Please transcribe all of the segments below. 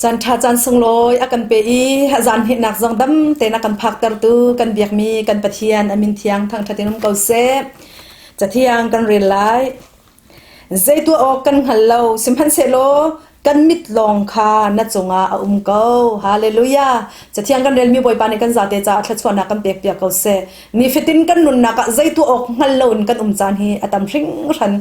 Caan ṭha caan sunglawi a kan pe i zan hnihnak zong dam tein a kan phaktertu kan biakmi kan Pathian a min thiang thangṭhat in um ko seh. Cathiang kan rel lai. Zei tuah awk kan hngal lo, sihmanhsehlaw kan mit lawng kha na cungah a um ko. Hallelujah. Cathiang kan relmi Bawipa nih kan zate caah thluachuahnak kan pekpiak ko seh. Nifatin kan nunnak ah zei tuah awk hngal loin kan um caan hi a tam hringhran.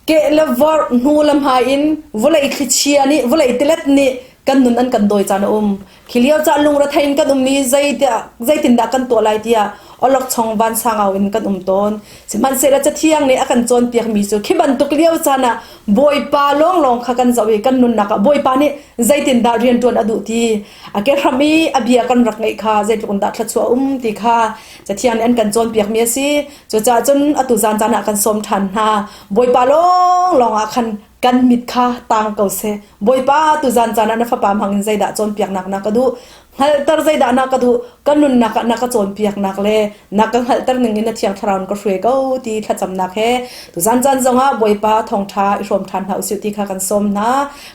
Keh le vorh hnu le hmai in vawlei thlichia nih vawlei tilet nih kan nun an kan dawi caan a um. Khi lio caan lungrethei in kan um i zeitiah zeitindah kan tuah lai tiah awlokchong vansangau in kan um tawn. Sihmanhsehlaw Cathiang nih a kan cawnpiakmi cu khi bantuk lio caan ah Bawipa lawnglawng kha kan zoh i kan nunnak ah Bawipa nih zeitindah rianṭuan a duh ti a kehram i a bia kan rak ngeih kha zeitluk in dah thluachuah a um ti kha Cathiang nih an kan cawnpiakmi a si. Cucaah cun atu zan caan ah kan sawm ṭhan hna. Bawipa lawnglawng ah khan kan mit kha tang ko seh. Bawipa tu zan caan ah na fapa hmang in zeidah cawnpiaknak na ka duh? Hngalhter zeidah na ka duh? Ka nunnak ah na ka cawnpiaknak le na ka hngalhter ning in na thiang thlarau in ka hruai ko ti thlacamnak he tuzan caan zongah Bawipa thawngṭha i hrawm ṭhan hna usih ti kha kan sawm hna.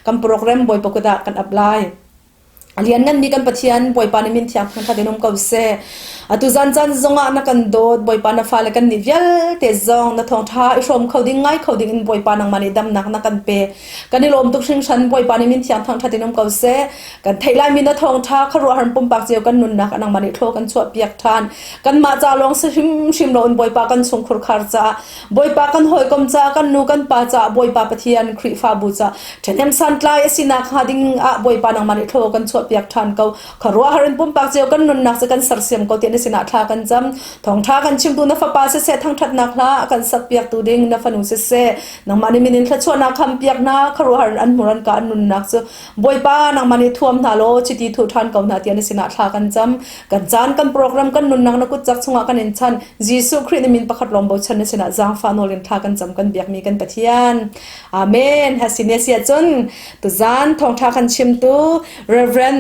Kan program Bawipa kut ah kan ap lai. A liannganmi kan Pathian Bawipa nih min thiang thangṭhat in um ko seh. Atu zan caan zongah na kan dawt Bawipa na fale kan nih vialte zong na thawngṭha i hrawm kho ding ngai kho ding in Bawipa nangmah nih damnak na kan pe. Kan i lawm tuk hringhran Bawipa nih min thiang thangṭhat in um ko seh. Kan theih laimi na thawngṭha khuaruahhar pumpak cio kan nunnak ah nangmah nih thlaw kan chuahpiak ṭhan. Kanmah ca lawng si hrimhrim loin Bawipa kan chungkhur khar caah Bawipa kan hawikom ca kan nu kan pa ca Bawipa Pathian Khrihfabu ca ṭhahnem santlai a si nakhnga ding ah Bawipa nangmah nih thlaw kan chuahpiak ṭhan ko. Khuaruahhar in pumpak cio kan nunnak cu kan sersiam ko tiah na sinah thla kan cam. Thawngṭha kan chimtu na fapa siseh thangṭhatnak hla a kan sakpiaktu ding na fanu siseh nangmah nih min in thluachuahnak khampiak hna khuaruahhar in an hmur an ka an nunnak cu Bawipa nangmah nih thuam hna law chiti thuh ṭhan ko hna tiah na sinah thla kan cam. Kan caan kan program kan nunnak na kut cak chungah kan in chan. Jesuh Khrih na min pakhat lawng bochan na sinah zaangfah nawl in thla kan cam kan biakmi kan Pathian. Amen. Hasinesia cun tuzan thawngṭha kan chimtu Reverend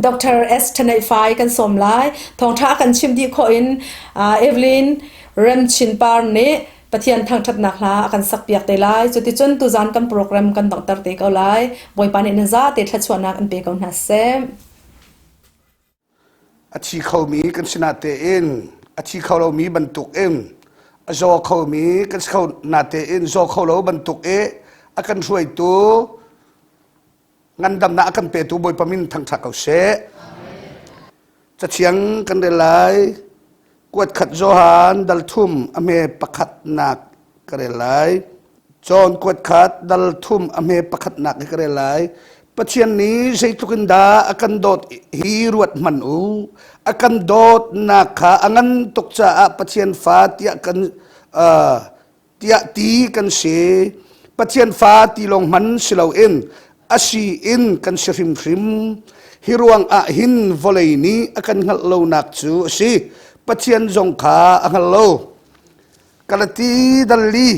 Dr. S. Thanei Fai kan sawm lai. Thawngṭha kan chim dih khawh in Evelyn Remchin Par nih Pathian thangṭhatnak hla a kan sakpiak te lai. Cuticun tuzan kan program kan donghter te ko lai. Bawipa nih na zate thluachuahnak in pe ko hna seh. A thi khomi kan si natein a thi kho lomi bantuk in a zaw khomi kan si kho natein zaw kho lo bantuk i a kan hruaitu ngandamnak a kan petu Bawipa min thangṭhat ko seh. Cathiang kan rel lai. Kuat khat Johan dal thum a hme pakhatnak ka rel lai. John kuat khat dal thum a hme pakhatnak hi ka rel lai. Pathian nih zeitluk in dah a kan dawt hi ruat hmanh u. A kan dawtnak kha a ngan tuk caah Pathian fa tiah kan uh, tiah ti kan si. Pathian fa ti lawng hman si loin a si in kan si hrimhrim. Hi ruang ah hin vawlei nih a kan hngalh lonak cu a si. Pathian zong kha a hngal lo. Galati dalli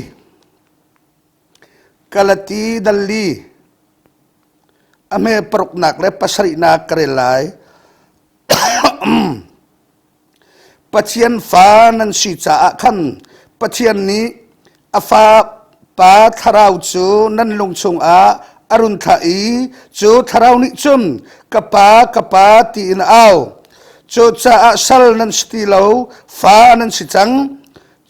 Galati dalli a hme paruknak le pasarihnak ka rel lai. Pathian fa nan si caah khan Pathian nih a fa pa thlarau cu nan lung chungah a run thlah i cu thlarau nih cun ka pa ka pa tiin a au. Cucaah sal nan si ti lo, fa nan si cang.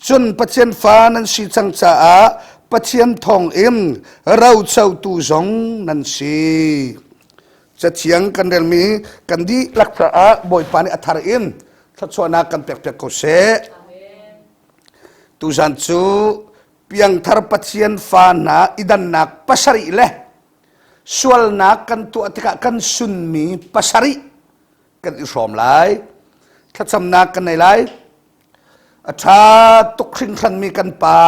Cun Pathian fa nan si cang caah Pathian thawngin rocotu zong nan si. Cathiang kan relmi kan dihlak caah Bawipa nih a thar in thluachuahnak kan pekpiak ko seh. Tuzan cu piangthar Pathian fa hna i dannak pasarih le sualnak kan tuah tikah kan sunmi pasarih kan i hrawm lai. Thlacamnak kan nei lai. A ṭha tuk hringhranmi kan Pa,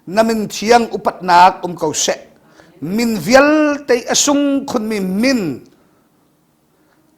na min thiang upatnak um ko seh. Min vialte a sung khunmi min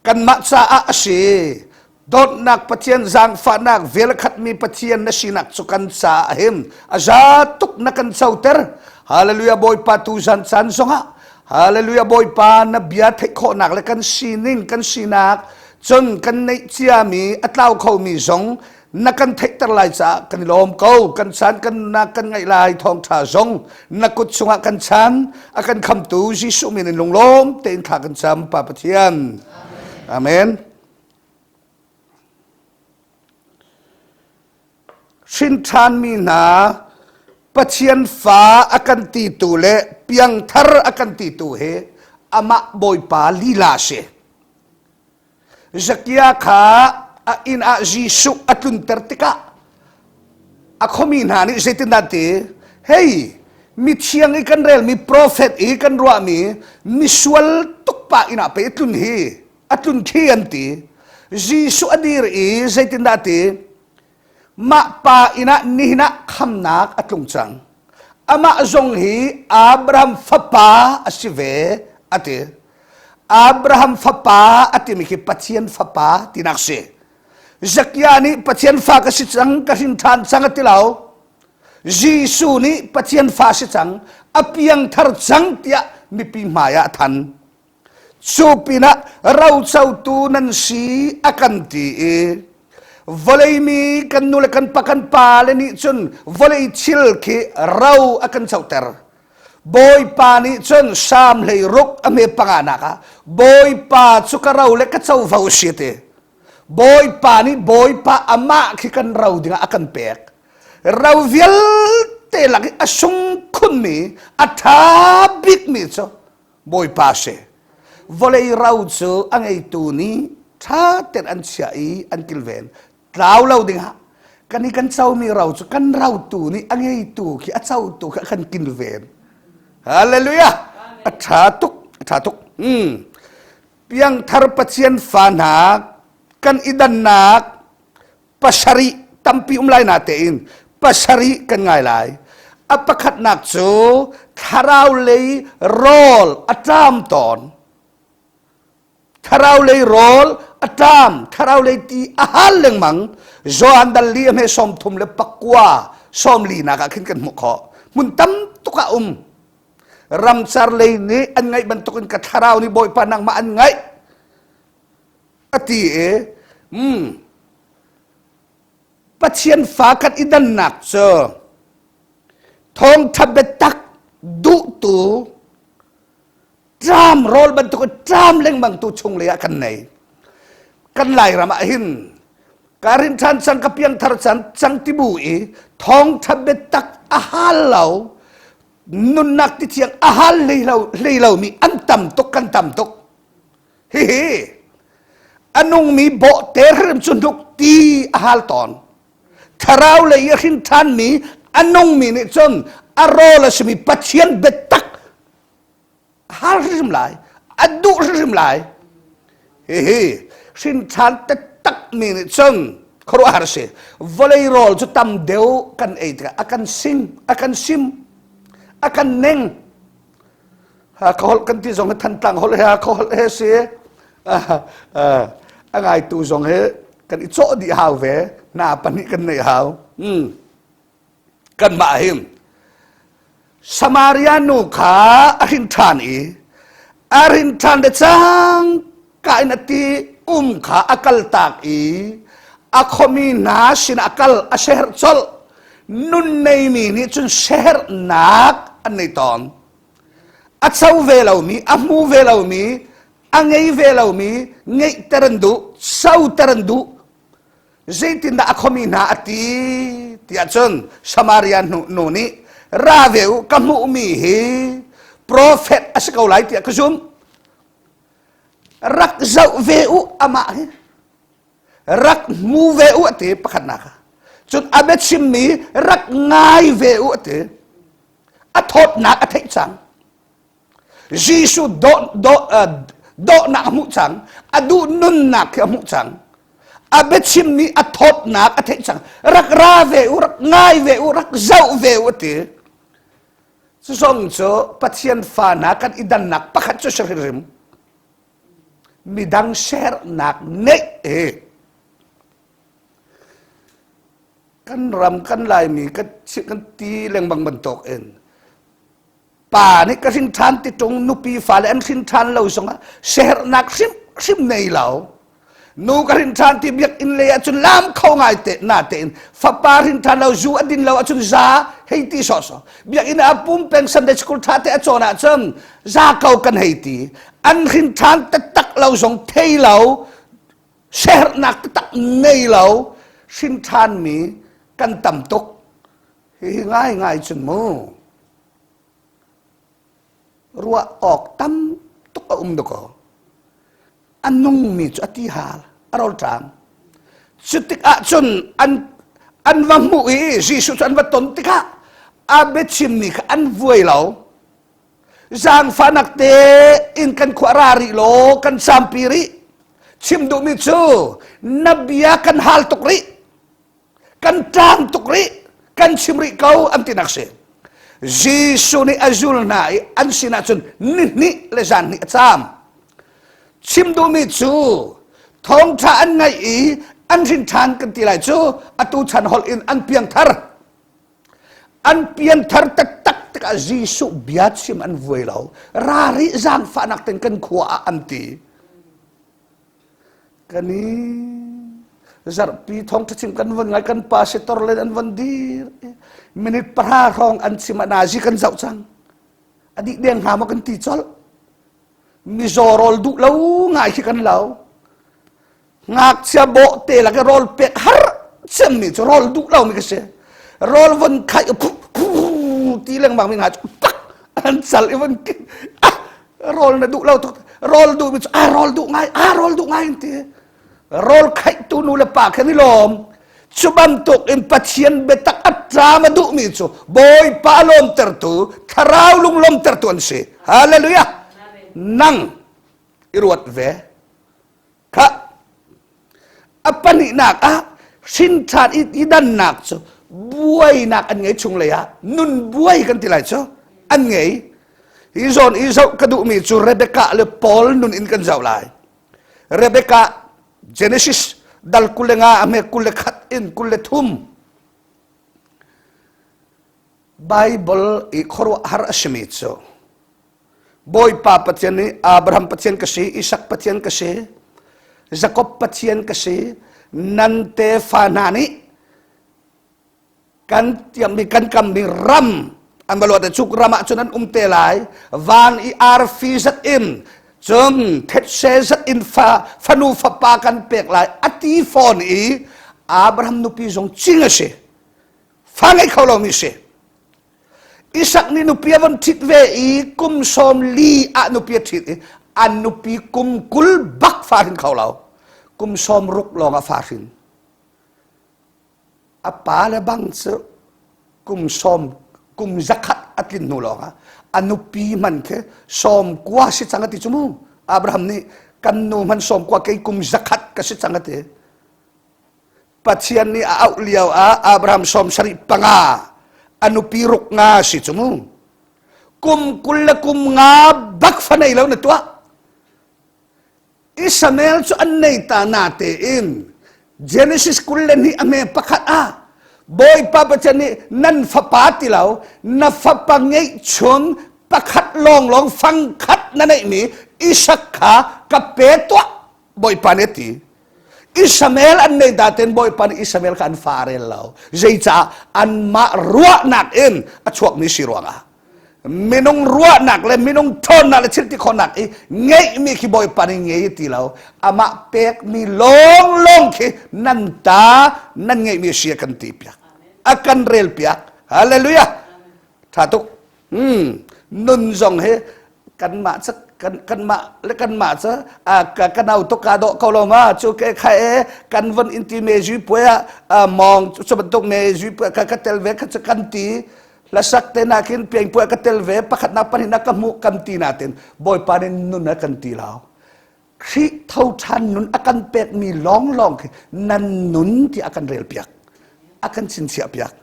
kanmah caah a si. Dawtnak Pathian zaangfahnak vel khatmi Pathian na sinak cu kan caah a him. A za tuk na kan coter. Hallelujah Bawipa tu zan caan zongah Hallelujah Bawipa na bia theih khawhnak le kan sining kan sinak cun kan neih ciami a tlau khomi zong Na kan theihter lai caah kan i lawm ko. Kan chan kan nunnak kan ngaih lai thawngṭha zong na kut chungah kan chan. A kan khamtu Jesuh min in lunglawm tein thla kan cam Pa Pathian. Amen. Hrin ṭhanmi hna Pathian fa a kan titu le piangthar a kan titu hi amah Bawipa lila a si. Zakia kha a inn ah Jesuh a tlunter tikah a khuami hna nih zeitindah an ti? Hei, mithiang i kan relmi profet i kan ruahmi misual tuk pa inn ah pei a tlun hi, a tlun khi an ti. Jesuh a dir i zeitindah a ti? Mah pa inn ah nihin ah khamnak a tlung cang. Amah zong hi Abraham fapa a si ve, a ti. Abraham fapa a timi khi Pathian fapa tinak si. Zakia nih Pathian fa ka si cang, ka hrin ṭhan cang a ti lo. Jesuh nih Pathian fa si cang, a piangthar cang tiah mipi hmai ah a than. Cu pinah rocotu nan si a kan ti i vawlei mi kan nu le kan pa kan pa le nih cun vawlei thil khi ro a kan coter. Bawipa nih cun Salm 16 a hme panganak ah Bawipa cu ka ro le ka covo a si a ti. Bawipa nih Bawipa amah khi kan ro dingah a kan pek. Ro vialte lak i a sung khunmi a ṭha bikmi cu Bawipa a si. Vawlei ro cu a ngeitu nih ṭha tein an chiah i an kilven. Tlau lo dingah kan i kan comi ro cu kan rotu nih a ngeitu khi a cotu khi a kan kilven. Hallelujah! A ṭha tuk, a ṭha tuk. Mm. Piangthar Pathian fa hna kan i dannak pasarih tampi um lai na tein pasarih kan ngai lai. A pakhatnak cu thlarau lei rawl a ṭam tawn. Thlarau lei rawl a ṭam, thlarau lei ti a hal lengmang. Johan dal li a hme 39 sawmli nak ah khin kan hmuh khawh. Hmun tam tuk ah um. Ramcar lei nih an ngaih bantukin ka thlarau nih Bawipa nangmah an ngaih a ti i mm, Pathian fa kan i dannak cu thawngṭha biatak duhtu ṭam rawl bantuk in ṭam lengmang tu chung lei ah kan nei. Kan Lairam ah hin ka rin ṭhan cang ka piangthar cang cang ti bu i thawngṭha biatak a hal lo nunnak ti thiang a hal hlei lo hlei lomi an tam tuk kan tam tuk. Hihi a nungmi bawhte hrim cu hnuk ti a hal tawn. Thlarau lei i a hrin ṭhanmi a nungmi nih cun a rawl a simi Pathian biatak a hal hrimhrim lai a duh hrimhrim lai hihi hrinṭhan taktak mi nih cun khuaruahhar a si vawlei rawl cu tam deuh kan ei tikah a kan sing a kan sim a kan neng ha ka holh kan ti zong hi thantlang holh he ka holh he si a ngaitu zong hi kan i cawh dih hau ve hna pahnih kan neih hau kanmah hin Samaria nu kha a hrin ṭhan i a hrin ṭhan le cangka in a ti um kha a kaltak i a khuami hna sinah a kal a seherh colh nun neimi nih cun seherhnak an nei tawn a co ve lomi a hmu ve lomi a ngei ve lomi ngeihter an duh soter an duh Zeitindah a khuami hna a ti tiah cun Samaria nu, nu nih ra ve u ka hmuhmi hi profet a si ko lai tiah ka zumh. Rak zoh ve u amah hi. Rak hmu ve u a ti pakhatnak ah. Cun a biachimmi rak ngai ve u a ti. A thawtnak a theih cang. Jesuh dawhnak a hmuh cang a duh nunnak khi a hmuh cang a biachim nih a thawtnak a theih cang rak ra ve u rak ngai ve u rak zoh ve u a ti cu zong cu Pathian fa hna kan i dannak pakhat cu si hrimhrim midang sernak neih hi kan ram kan Laimi kan kan ti lengmang bantuk in Pa nih ka hrin ṭhan ti ṭung nupi fale an hrin ṭhan lo zongah siaherhnak hrimhrim nei lo. Nu ka hrin ṭhan ti biakinn lei ahcun lam kho ngai te na tein fapa hrin ṭhan lo zu a din lo ahcun za hei ti sawhsawh. Biakinn ah pum peng Sunday school ṭha te a cawn ahcun za ko kan hei ti. An hrin ṭhan taktak lo zong thei lo siaherhnak taktak nei lo hrin ṭhanmi kan tam tuk. Hihi ngaingai cun mu. Ruah awk tam tuk a um dakaw. A nungmi cu a ti hal, a rawlṭam. Cu tikah cun an an va hmuh i Jesuh cu an va ton tikah a biachimmi kha an vuai lo. Zaangfahnak tein kan khua ra rih law kan sampi rih. Chim duhmi cu na bia kan hal tuk rih. Kan ṭang tuk rih kan chim rih ko an tinak si Jesuh nih a zul hna i an sinah cun nihnih le zan hnih a caam chim duhmi cu thawngṭha an ngaih i an hrin ṭhan kan ti lai cu atu chan holh in an piangthar an pianthar taktak tikah Jesuh bia chim an vuai lo ra rih zaangfahnak ten kan khua ah an ti Kan i zarhpi thawngṭha chim kan von ngai kan pastor len an von dir. Minute pahra hrawng an chim ah nazi kan zoh cang. A dih deng hnga maw kan ti colh. Mizaw rawl duh lo ngai khi kan lo. Ngakchia bawh te lak i rawl pek har cemmi cu rawl duh lo mi ka si. Rawl von khaih ti lengmang mi hna cu pak an cal i von ah rawl na duh lo tuk rawl duh mi cu a rawl duh ngai a rawl duh ngai ti rawl khaihtu nu le pa khan i lawm cu bantuk in Pathian biatak a ṭam a duhmi cu Bawipa lawmtertu thlarau lunglawmtertu an si hallelujah nang i ruat ve Kha a pahnihnak ah hrinṭhan i i dannak cu buainak an ngei chung lei ah nun buai kan ti lai cu an ngei. Hi zawn i zoh ka duhmi cu Rebecca le Paul nun in kan zoh lai. Rebecca Genesis dal 25 a hme 21 in 23 Bible i khuaruahhar a simi cu Bawipa Pathian nih Abraham Pathian ka si, Isak Pathian ka si, Jakob Pathian ka si, nan tefa hna nih kan tiammi kan kammi ram an va luat cuk ram ah cun an um te lai van i arfi zat in cun thetse zat in fa fanu fapa kan pek lai a ti fawn i Abraham nupi zong cing a si fa ngei kho lomi si Isak nih nupi a von ṭhit ve i kum 40 ah nupi a ṭhit i an nupi kum 20 bak fa hrin kho lo. Kum 60 lawng ah fa hrin. A pa le bang cu kum sawm kum zakhat a tlin hnu lawng ah a nupi hman khi 90 si cang a ti cu mu. Abraham nih kan nu hman 90 kei kum zakhat ka si cang a ti. Pathian nih a auh lio ah Abraham 75 a nupi ruk nga si cu mu. Kum 20 le kum nga bak fa nei lo na tuah. Ismael cu an nei ta na tein Genesis 22 a hme pakhat ah Bawipa Pathian nih nan fapa ti lo na fapa ngeihchun pakhat lawnglawng fangkhat na neihmi Isak kha ka pe tuah Bawipa nih a ti. Ismael an nei da ten Bawipa nih Ismael kha an fa rel lo. Zeicah anmah ruahnak in a chuakmi si ruangah minung ruahnak le minung ṭhawnnak le thil ti khawhnak i ngeihmi khi Bawipa nih ngei ti lo amah pekmi lawnglawng khi nan ta nan ngeihmi si a kan ti piak a kan rel piak hallelujah ṭha tuk Hmm. Nun zong hi kanmah ca kan kanmah le kanmah ca a ka kanau to ka do ko lo ma chu ke kha e kan von in ti me zui puai a mong chu bantuk me zui puai ka ka tel ve kha chu kan ti hlasak te na khin piang puai ka tel ve pakhat na pahnih na ka hmu kan ti na tin bawipa nih nun a kan ti lo Khrih tho ṭhan nun a kan pekmi lawnglawng khi nan nun ti a kan rel piak a kan chinchiah piak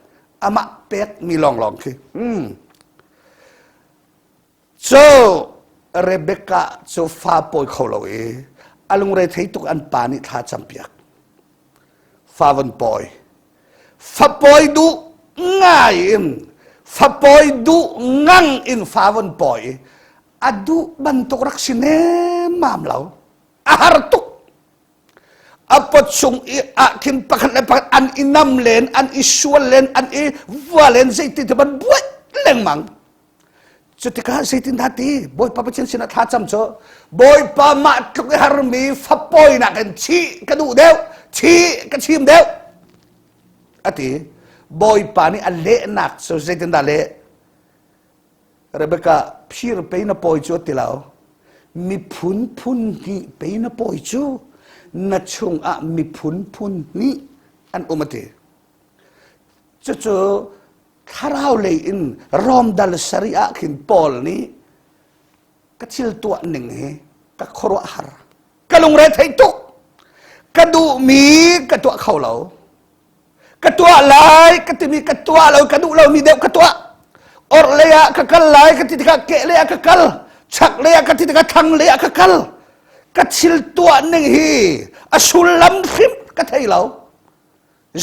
amah pekmi lawnglawng khi mm. So Rebecca cu fa pawi kho lo i a lungre thei tuk an pa nih thla cam piak fa von pawi fa pawi duh ngai in fa pawi duh ngang in fa von pawi a duh bantuk rak si nemmam lo a har tuk. A pot chung i ah khin pakhat le pakhat an i nam len, an i sual len, an i vua len, zeiti te ban buai lengmang. Cutikah zeitindah ti Bawipa Pathian sinah thla cam cu Bawipa mah tluk i harmi fapawinak in thih ka duh deuh, thih ka chim deuh a ti. Bawipa nih a lehnak cu zeitindah leh? Rebecca phir pei na pawi cu a ti lo. Miphun phun hnih pei na pawi cu na chungah miphun phun hnih an um a ti. Cucu thlarau lei in Rom dal sarih ah khin Paul nih ka thil tuah ning hi ka khuaruah har ka lungre thei tuk ka duhmi ka tuah kho lo ka tuah lai ka timi ka tuah lo ka duh lomi deuh ka tuah orh lei ah ka kal lai ka ti tikah keh lei ah ka kal chak lei ah ka ti tikah thlang lei ah ka kal ka thil tuah ning hi a sullam hrim ka thei lo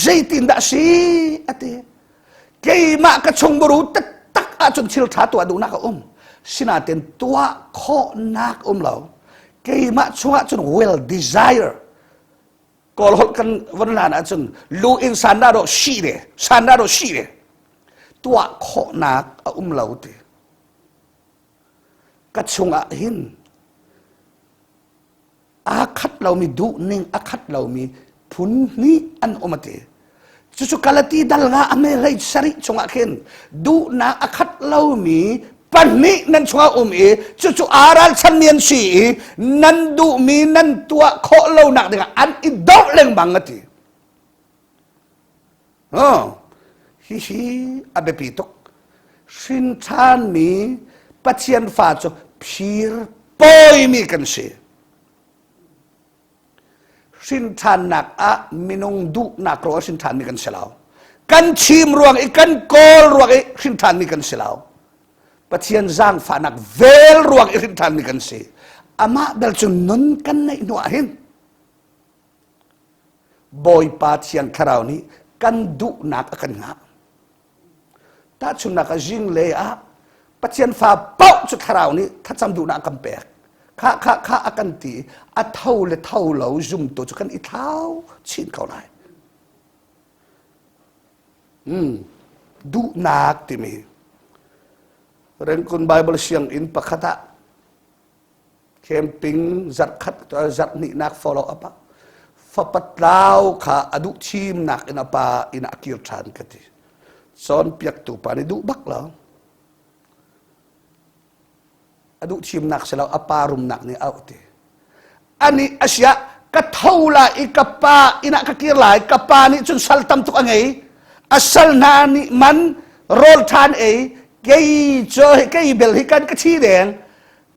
Zeitindah a si? a ti. Keimah ka chungmuru taktak ahcun thil ṭha tuah duhnak a um. Sinain tuah khawhnak um lo. Keimah chungah cun will desire Kawl holh kan von lan ahcun lu in san dah dawh si ve, san dah dawh si ve. Tuah khawhnak a um lo ti. Ka chungah hin aa khat lomi duhning a khat lomi phun hnih an um a ti cucu Galati dal nga a hme hlei sarih chungah khin duhnak a khat lomi pahnih nan chungah um i cucu aa ralchanmi an si i nan duhmi nan tuah khawh lonak dingah an i doh lengmang a ti Oh, hihi a biapi tuk. Hrin ṭhanmi Pathian fa cu phir pawimi kan si. Hrin ṭhannak ah minung duhnak ruang hrin ṭhanmi kan si lo. Kan chim ruang i kan kawl ruang i hrin ṭhanmi kan si lo. Pathian zaangfahnak vel ruang i hrin ṭhanmi kan si. Amah bel cu nun kan neih hnu ah hin Bawipa Thiang Thlarau nih kan duhnak a kan ngah. Tahchunhnak ah zinglei ah Pathian fa paoh cu Thlarau nih thlacam duhnak a kan pek. Kha kha kha a kan ti a tho le tho lo zumtu cu kan i thlau chin ko lai. Hmm. Duhnak timi Rengkun Bible sianginn pakhat ah Camping zarhkhat zarhhnihnak follow up ah fapa tlau kha a duh thimnak in a pa inn ah a kir ṭhan ka ti. Cawnpiaktu pa nih duh bak lo. A duh thimnak si lo a pa rumnak nih a auh ti. Ani asia ka tho lai i ka pa inn ah ka kir lai ka pa nih cun sal tam tuk a ngei a sal hna nih man rawl ṭhan ei kei cu kei bel hi kan ka thi deng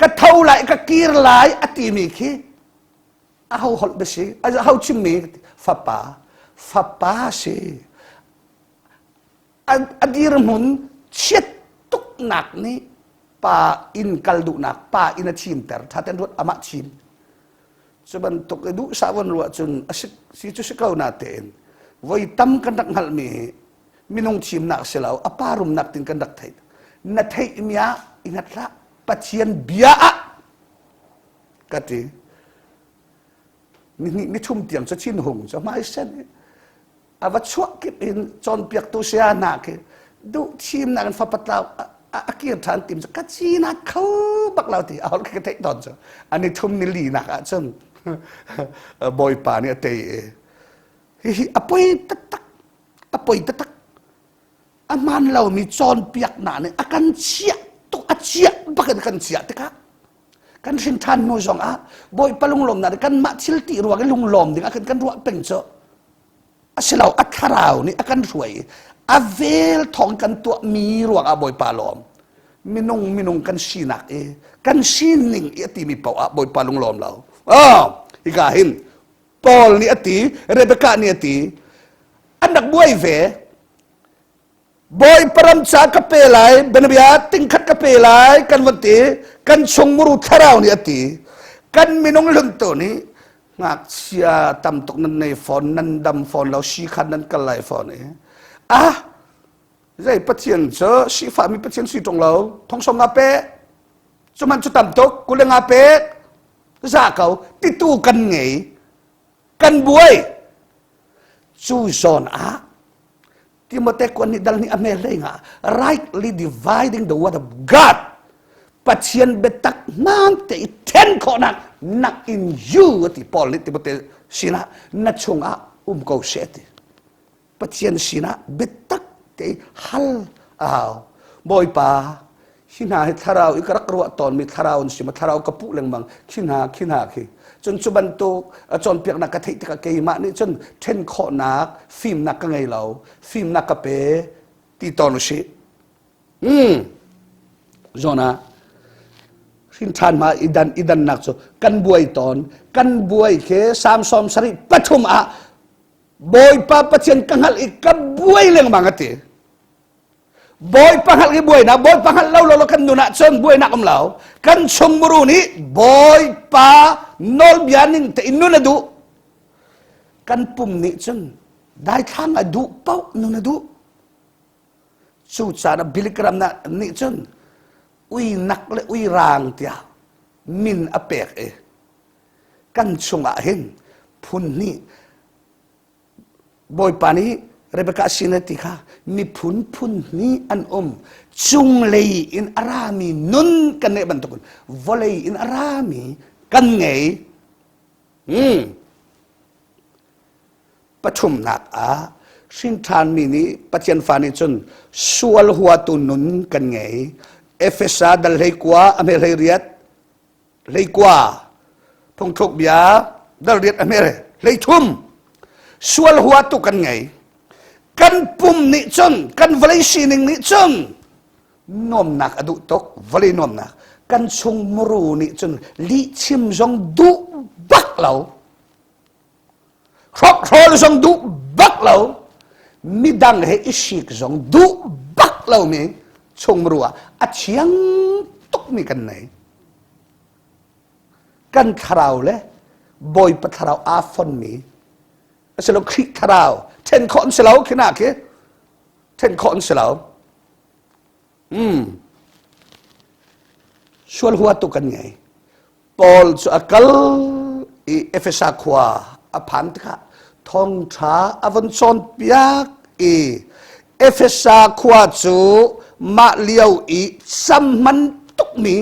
ka tho lai ka kir lai a timi khi a ho holh bia si a ho chimmi fapa fapa si a dirhmun chiat tuknak nih pa inn kal duhnak pa inn a thimter tha ten ruat amah thim cu bantuk i duhsah von ruah cun a si si cu si ko na tein voi tam kan rak hngalhmi hi minung thimnak si lo a pa rumnak tin kan rak theih na theihmi ah i ngat hlah Pathian bia ah ka ti ni hnih ni thum tiang cu thin hung cu hmai sen a va chuah kip in cawnpiaktu saya hna khi duh thimnak in fapa tlau a kir ṭhan tim cu ka cinak kho bak lo ti a holh ka theih tawn cu ani thum ni li nak ah cun bawipa nih a tei i hihi a poi taktak a poi taktak a hmaan lomi cawnpiaknak nih a kan chiah tuk a chiah bak in kan chiah tikah kan hrin ṭhan hnu zong ah Bawipa lunglawmnak nih kanmah thil ti ruang i lunglawm ding ah khan kan ruah peng cu a si lo a thlarau nih a kan hruai i a vel thawng kan tuahmi ruang ah Bawipa lawm minung minung kan sinak i kan sining i a timi paoh ah Bawipa lunglawm lo oh hika hin Paul nih a ti Rebecca nih a ti an rak buai ve Bawipa ram ca ka pe lai bianabia tingkhat ka pe lai kan van ti kan chung muru thlarau nih a ti kan minung hluntu nih ngakchia tam tuk nan nei fawn nan dam fawn lo si khan nan kal lai fawn i ah zei pathian cu sifahmi pathian si ṭung lo thongsom nga pe cuman cu tam tuk kule nga pe za ko titu kan ngei. Kan buai. Cu zawn ah Timote kuan nih dal nih a hme hlei nga rightly dividing the word of God Pathian biatak hmaan te i then khawhnak nak in you ati Paul nih Timote sinah na chungah um ko seh ti Pathian sinah biatak te hal a hau. Bawipa, hi hna hi thlarau i ka rak ruah tawnmi thlarau an si ma thlarau ka puh lengmang khi hna khi hna khi cun cu bantuk cawnpiaknak ka theih tikah keimah nih cun ṭhen khawhnak fimnak ka ngei lo fimnak ka pe ti tawn usih hmm Jonah hrin ṭhan ma idan idannak cu kan buai tawn kan buai khi Sam sawm sarih pathum ah Bawipa Pathian ka hngalh i ka buai lengmang a ti. Bawipa hngalh i buainak, Bawipa hngalh lo lo kan nun ahcun buainak um lo. Kan chung muru nih Bawipa nawlbia ning tein nun a duh. Kan pum nih cun daithlang a duh paoh nun a duh. Cu caan ah Billy Graham nih cun ui nak le ui raang tiah min a pek i kan chungah hin phun hnih Bawipa nih Rebecca sin a ti kha miphun phun hnih an um cunglei in a rami nun kan neih bantukin vawlei in a rami kan ngei hmm. pathumnak ah hrinṭhanmi nih Pathian fa nih cun sual huatu nun kan ngei Efesa dal hlei kua a hme hlei riat 13 phungthluk bia dal riat a hmer 33 sual huatu kan ngei kan pum nih cun kan vawlei sining nih cun nuamnak a duh tuk vawlei nuamnak kan chung muru nih cun lihchim zong duh bak lo hrokhrawl zong duh bak lo midang he i sik zong duh bak lomi chungmuru ah a thiang tukmi kan nei kan thlarau le bawipa thlarau aa fonmi asilo Khrih thlarau then khawh an si lo khi na khi then khawh an si lo Hmm. Sual huatu kan ngei. Paul cu a kal i Efesa khua a phan tikah thawngṭha a von cawnpiak i Efesa khua cu mah lio i samhman tukmi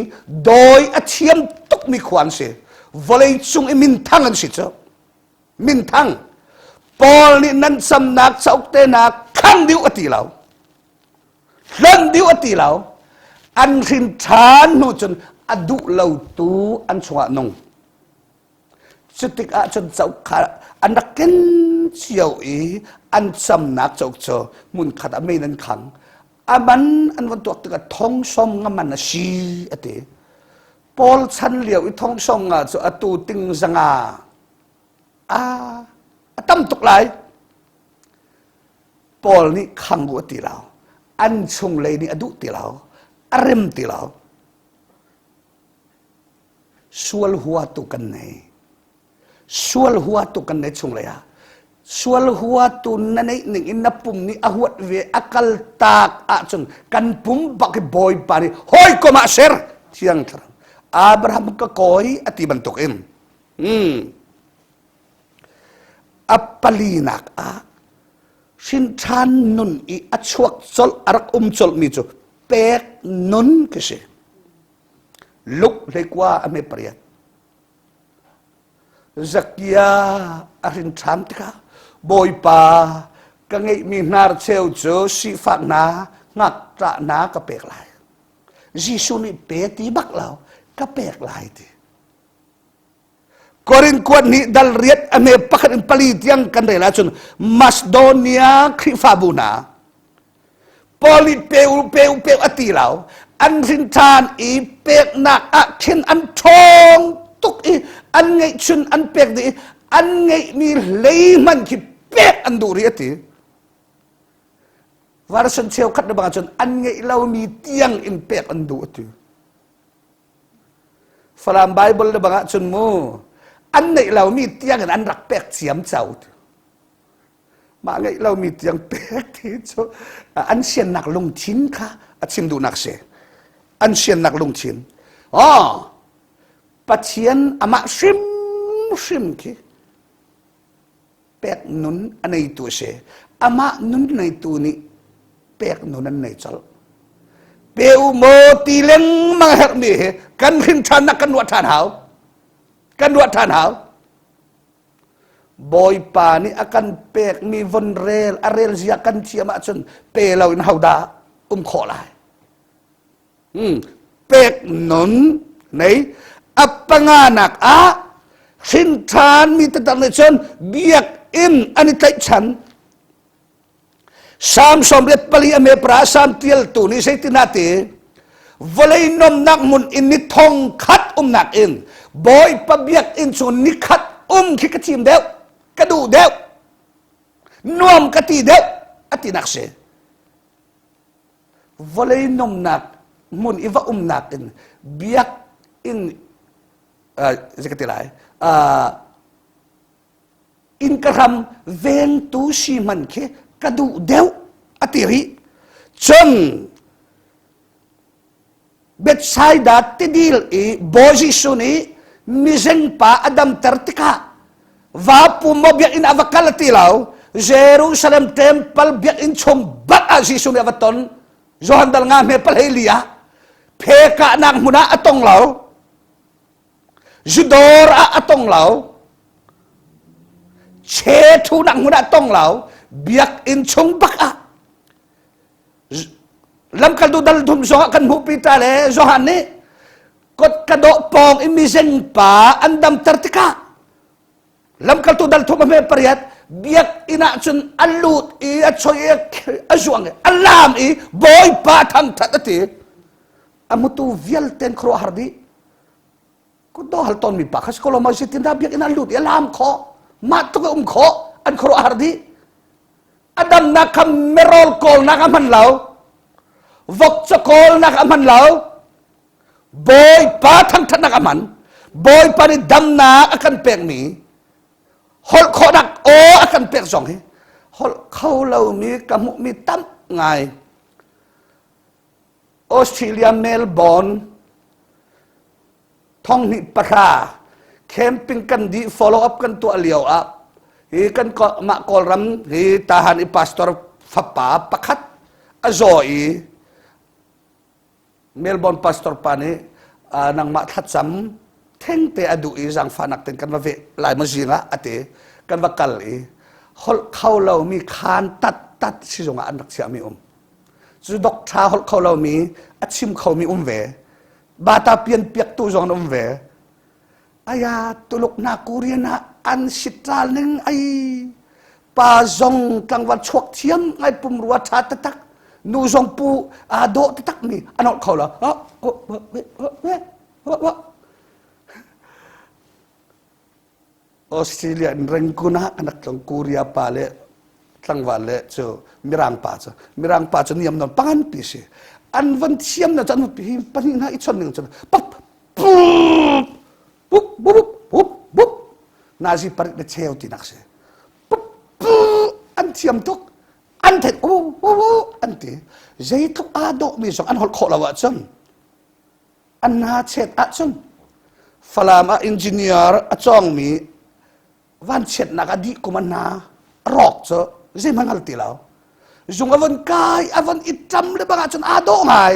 dawi a thiam tukmi khua an si. Vawlei cung i minthang an si cu. Minthang. Paul nih nan camnak cauk te hna khang dih a ti lo. Hlonh dih a ti lo. An hrin ṭhan hnu cun a duh lotu an chungah nung. Cutik ah cun cauk kha an rak ken cio i an camnak cauk cu hmunkhat ah mei nan khang. A man an von tuak tikah thong sawm nga man a si a ti. Paul chan lio i thong sawm nga cu atu ting zanga a a tam tuk lai. Paul nih khang u a ti lo. An chunglei nih a duh ti lo. A rem ti lo. Sual huatu kan nei. Sual huatu kan nei chunglei ah. Sual huatu na neih ning in na pum nih a huat ve a kal tak ahcun kan pum bak hi Bawipa nih hawikom ah ser thiang thlarau Abraham ka kawi a ti bantuk in. Hmm. A palinak ah hrinṭhan nun i a chuak colh a rak um colhmi cu pek nun khi si. Luk hleikua a hme pariat. Zakia a hrin ṭhan tikah Bawipa ka ngeihmi hnarcheu cu sifak hna ngakṭah hna ka pek lai. Jesuh nih pe ti bak lo ka pek lai ti. Korin kuat nih dal riat a hme pakhat in pali tiang kan rel ahcun Macedonia Khrihfabu hna Paul nih pe u pe u pe u a ti lo an hrin ṭhan i peknak ah khin an ṭhawng tuk i an ngeihchun an pek dih i an ngeihmi hlei hmanh khi pek an duh rih a ti version cheukhat le bang ahcun an ngeih lomi tiang in pek an duh a ti Falam Bible le bang ahcun mu an neih lomi tiang in an rak pek ciam co. Mah ngeih lomi tiang pek ti cu an siannak lungthin kha a chim duhnak si. An siannak lungthin. Oh, Pathian amah hrimhrim khi. Pek nun a neitu a si. Amah nun neitu nih pek nun an nei colh. Pe u maw ti lengmang a herhmi hi kan hrin ṭhannak kan ruah ṭhan hau. Kan ruah ṭhan hau. Bawipa nih a kan pekmi von rel a rel zia kan thiam ahcun pe loin hodah um khawh lai. Pek nun nei a panganak ah hrin ṭhan mi taktak nih cun biakinn an i tlaihchan. Salm 84 a mepra Salm tialtu nih zeitin a ti? Vawlei nomnak hmun in ni thong khat umnak in Bawipa biakinn chung ni khat um khi ka thim deuh, ka duh deuh, nuam ka ti deuh a tinak si. Vawlei nomnak hmun i va umnak in biakinn uh, zei ka ti lai uh, inn ka hram vengtu si hman khi ka duh deuh a ti rih cun Bethsaida tidil i Bawi Jesuh nih mizengpa a damter tikah vapu maw biakinn a va kal a ti lo Jerusalem temple biakinn chung bak ah Jesuh nih a va ton Johan dal nga hme palhei li ah phekahnak hmun ah a tong lo Zudawr ah a tong lo. Che thunak hmun ah tong lo. Biakinn chung bak ah lamkaltu dal thum zong ah kan hmuh Peter le Johan nih kot ka dawh pawng i mizeng pa an damter tikah lamkaltu dal thum a hme pariat biakinn ah cun a lut i a choi i a zuang i a laam i Bawipa thangthat a ti a mutu vialte khuaruahhar dih kutdawh hal tawnmi pa kha si ko lo maw zeitin dah biakinn ah lut i a laam khawh mah tluk i um khawh an khuaruahhar dih a damnak kha merawl kawlnak a hman lo vok cakawlnak a hman lo bawipa thangthatnak a hman bawipa nih damnak a kan pekmi holh khawhnak aw a kan pek zong hi holh kho lomi ka hmuhmi tam ngai Australia Melbourne thonghnih pahra camping kan dih follow up kan tuah lio ah hi kan mah kawlram hi tahan i pastor fapa pakhat a zaw i Melbourne pastor pa nih nangmah thlacam thengte a duh i zaangfahnak ten kan va ve lai ma zing ah ate kan va kal i holh kho lomi khaan tat tat sizung ah an rak chiahmi um Cu doctor holh kho lomi a chim khomi um ve. Bata pian piaktu zong an um ve. Aya Tuluk na Korean ah an sitral ning ai pa zong tlangval chuak thiam ngai pumrua tha taktak nu zong pu aa dawh taktak mi an holh kho lo. Australia in Rangoon ah kan rak tlung Korea pa le tlangval le cu Mirang pa cu Mirang pa cu niam non pangan pi si an van thiam na chan hi pahnih hna i chon ning cun pap pup pup bup bup bup nazi parit le cheu ti nak si pup an thiam tuk an theih u u an ti zeitluk aa dawh mi zong an holh khawh lo ahcun An hna-chet ahcun Falam ah engineer a cawngmi vanchiatnak a dih kum a hna a rawk cu zeihmanh hngal ti lo. Zung a von kai, a von i ṭam le bang ahcun aa dawh ngai.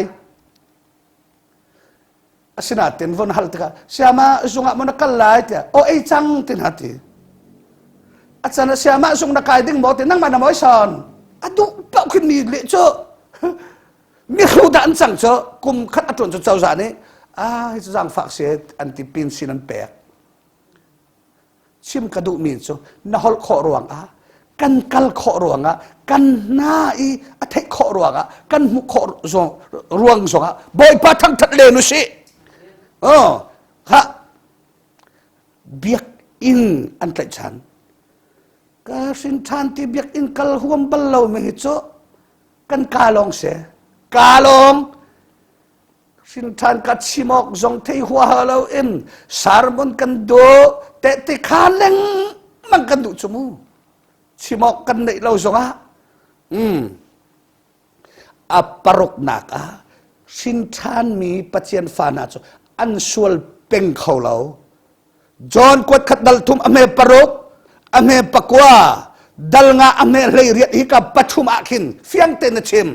Asinain von hal tikah siama zung ah maw na kal lai tiah aw ei cang ti hna ti. A can ah siama zung na kai ding maw ti nangmah na mawi son. A duh paoh khin mi leh cu mihru dah an cang cu kum khat a ṭuan cu cozah nih ah hi cu zaangfak si an ti pin sin an pek chim ka duhmi cu na holh khawh ruangah kan kal khawh ruangah kan hna i a theih khawh ruangah kan hmuh khawh ruang zongah bawipa thangṭhat len u sih oh ha biakinn an tlaihchan ka hrin ṭhan ti biakinn kal huam bal lo mi hi cu kan ka lawng si ka lawng hrinṭhan ka chim awk zong thei huaha lo in sermon kan duh tehte kha lengmang kan duh cu mu chim awk kan neih lo zongah um a paruknak ah hrinṭhanmi Pathian fa hna cu an sual peng kho lo John kuat khat dal thum a hme paruk. A hme pakua dal nga a hme 18 hi ka pathum ah khin fiang tein a chim.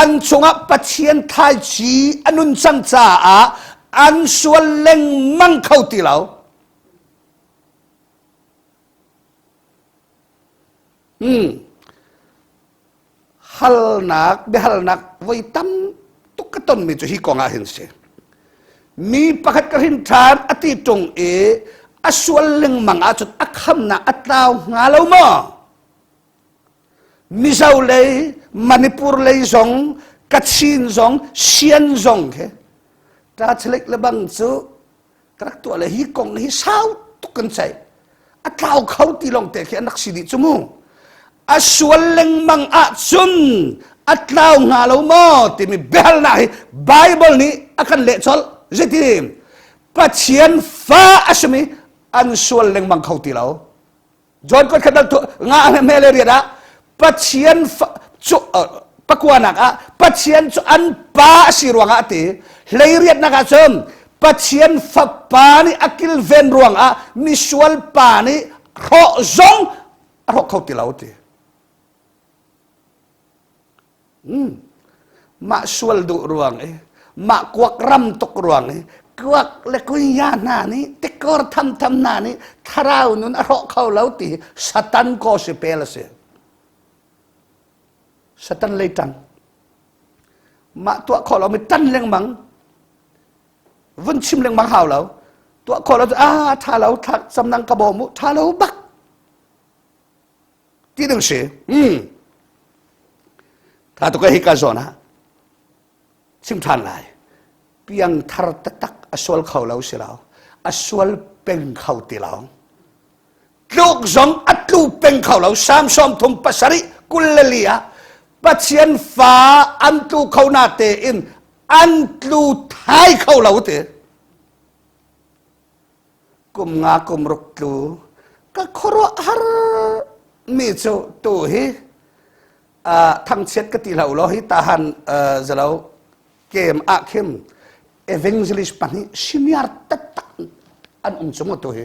An chungah Pathian thlaici a nun cang caah an sual lengmang kho ti lo. Halnak biahalnak voi tam tuk ka tonmi cu hi kong ah hin si. Mi pakhat ka hrin ṭhan a ti ṭung i a sual lengmang ahcun a khamnak a tlau hnga lo maw? Mizo lei, Manipur lei zong, Kachin zong, Sian zong khi Catholic le bang cu ka rak tuah le hi kong hi sau tuk kan ceih a tlau kho ti lawng te khi an rak si dih cu mu a sual lengmang ahcun a tlau hnga lo maw timi biahalnak hi Bible nih a kan leh colh zeitin Pathian fa a simi an sual lengmang kho ti lo John kot khat nga hme le riat ah Pathian cu pakuanak ah Pathian cu an pa a si ruangah a ti hlei riatnak ah cun Pathian fapa nih a kilven ruangah misual pa nih hrawh zong a hrawk kho ti lo ti Mah sual duh ruang i mah kuak ram tuk ruang i kuak le kunya hna nih tikor thamtham hna nih thlarau nun a hrawh kho lo ti Satan ko si pel a si. Satan lei ṭang. Mah tuah khawh lomi ṭan lengmang vun chim lengmang hau lo tuah khawh lo cu ah ṭha lo thla camnang ka bawm u ṭha lo bak ti ding si tha tuk hi ka zawn ah chim ṭhan lai piang thar taktak a sual kho lo si lo a sual peng kho ti lo tluk zong a tlu peng kho lo Psalm 37 24 ah Pathian fa an tlu kho na tein an tlu thai kho lo ti Kum nga kum ruk tlu ka khuaruah har mi cu tu hi thangchiat ka ti lo lo hi tahan zalo kem ah khim evangelist pahnih senior taktak an um chung tu hi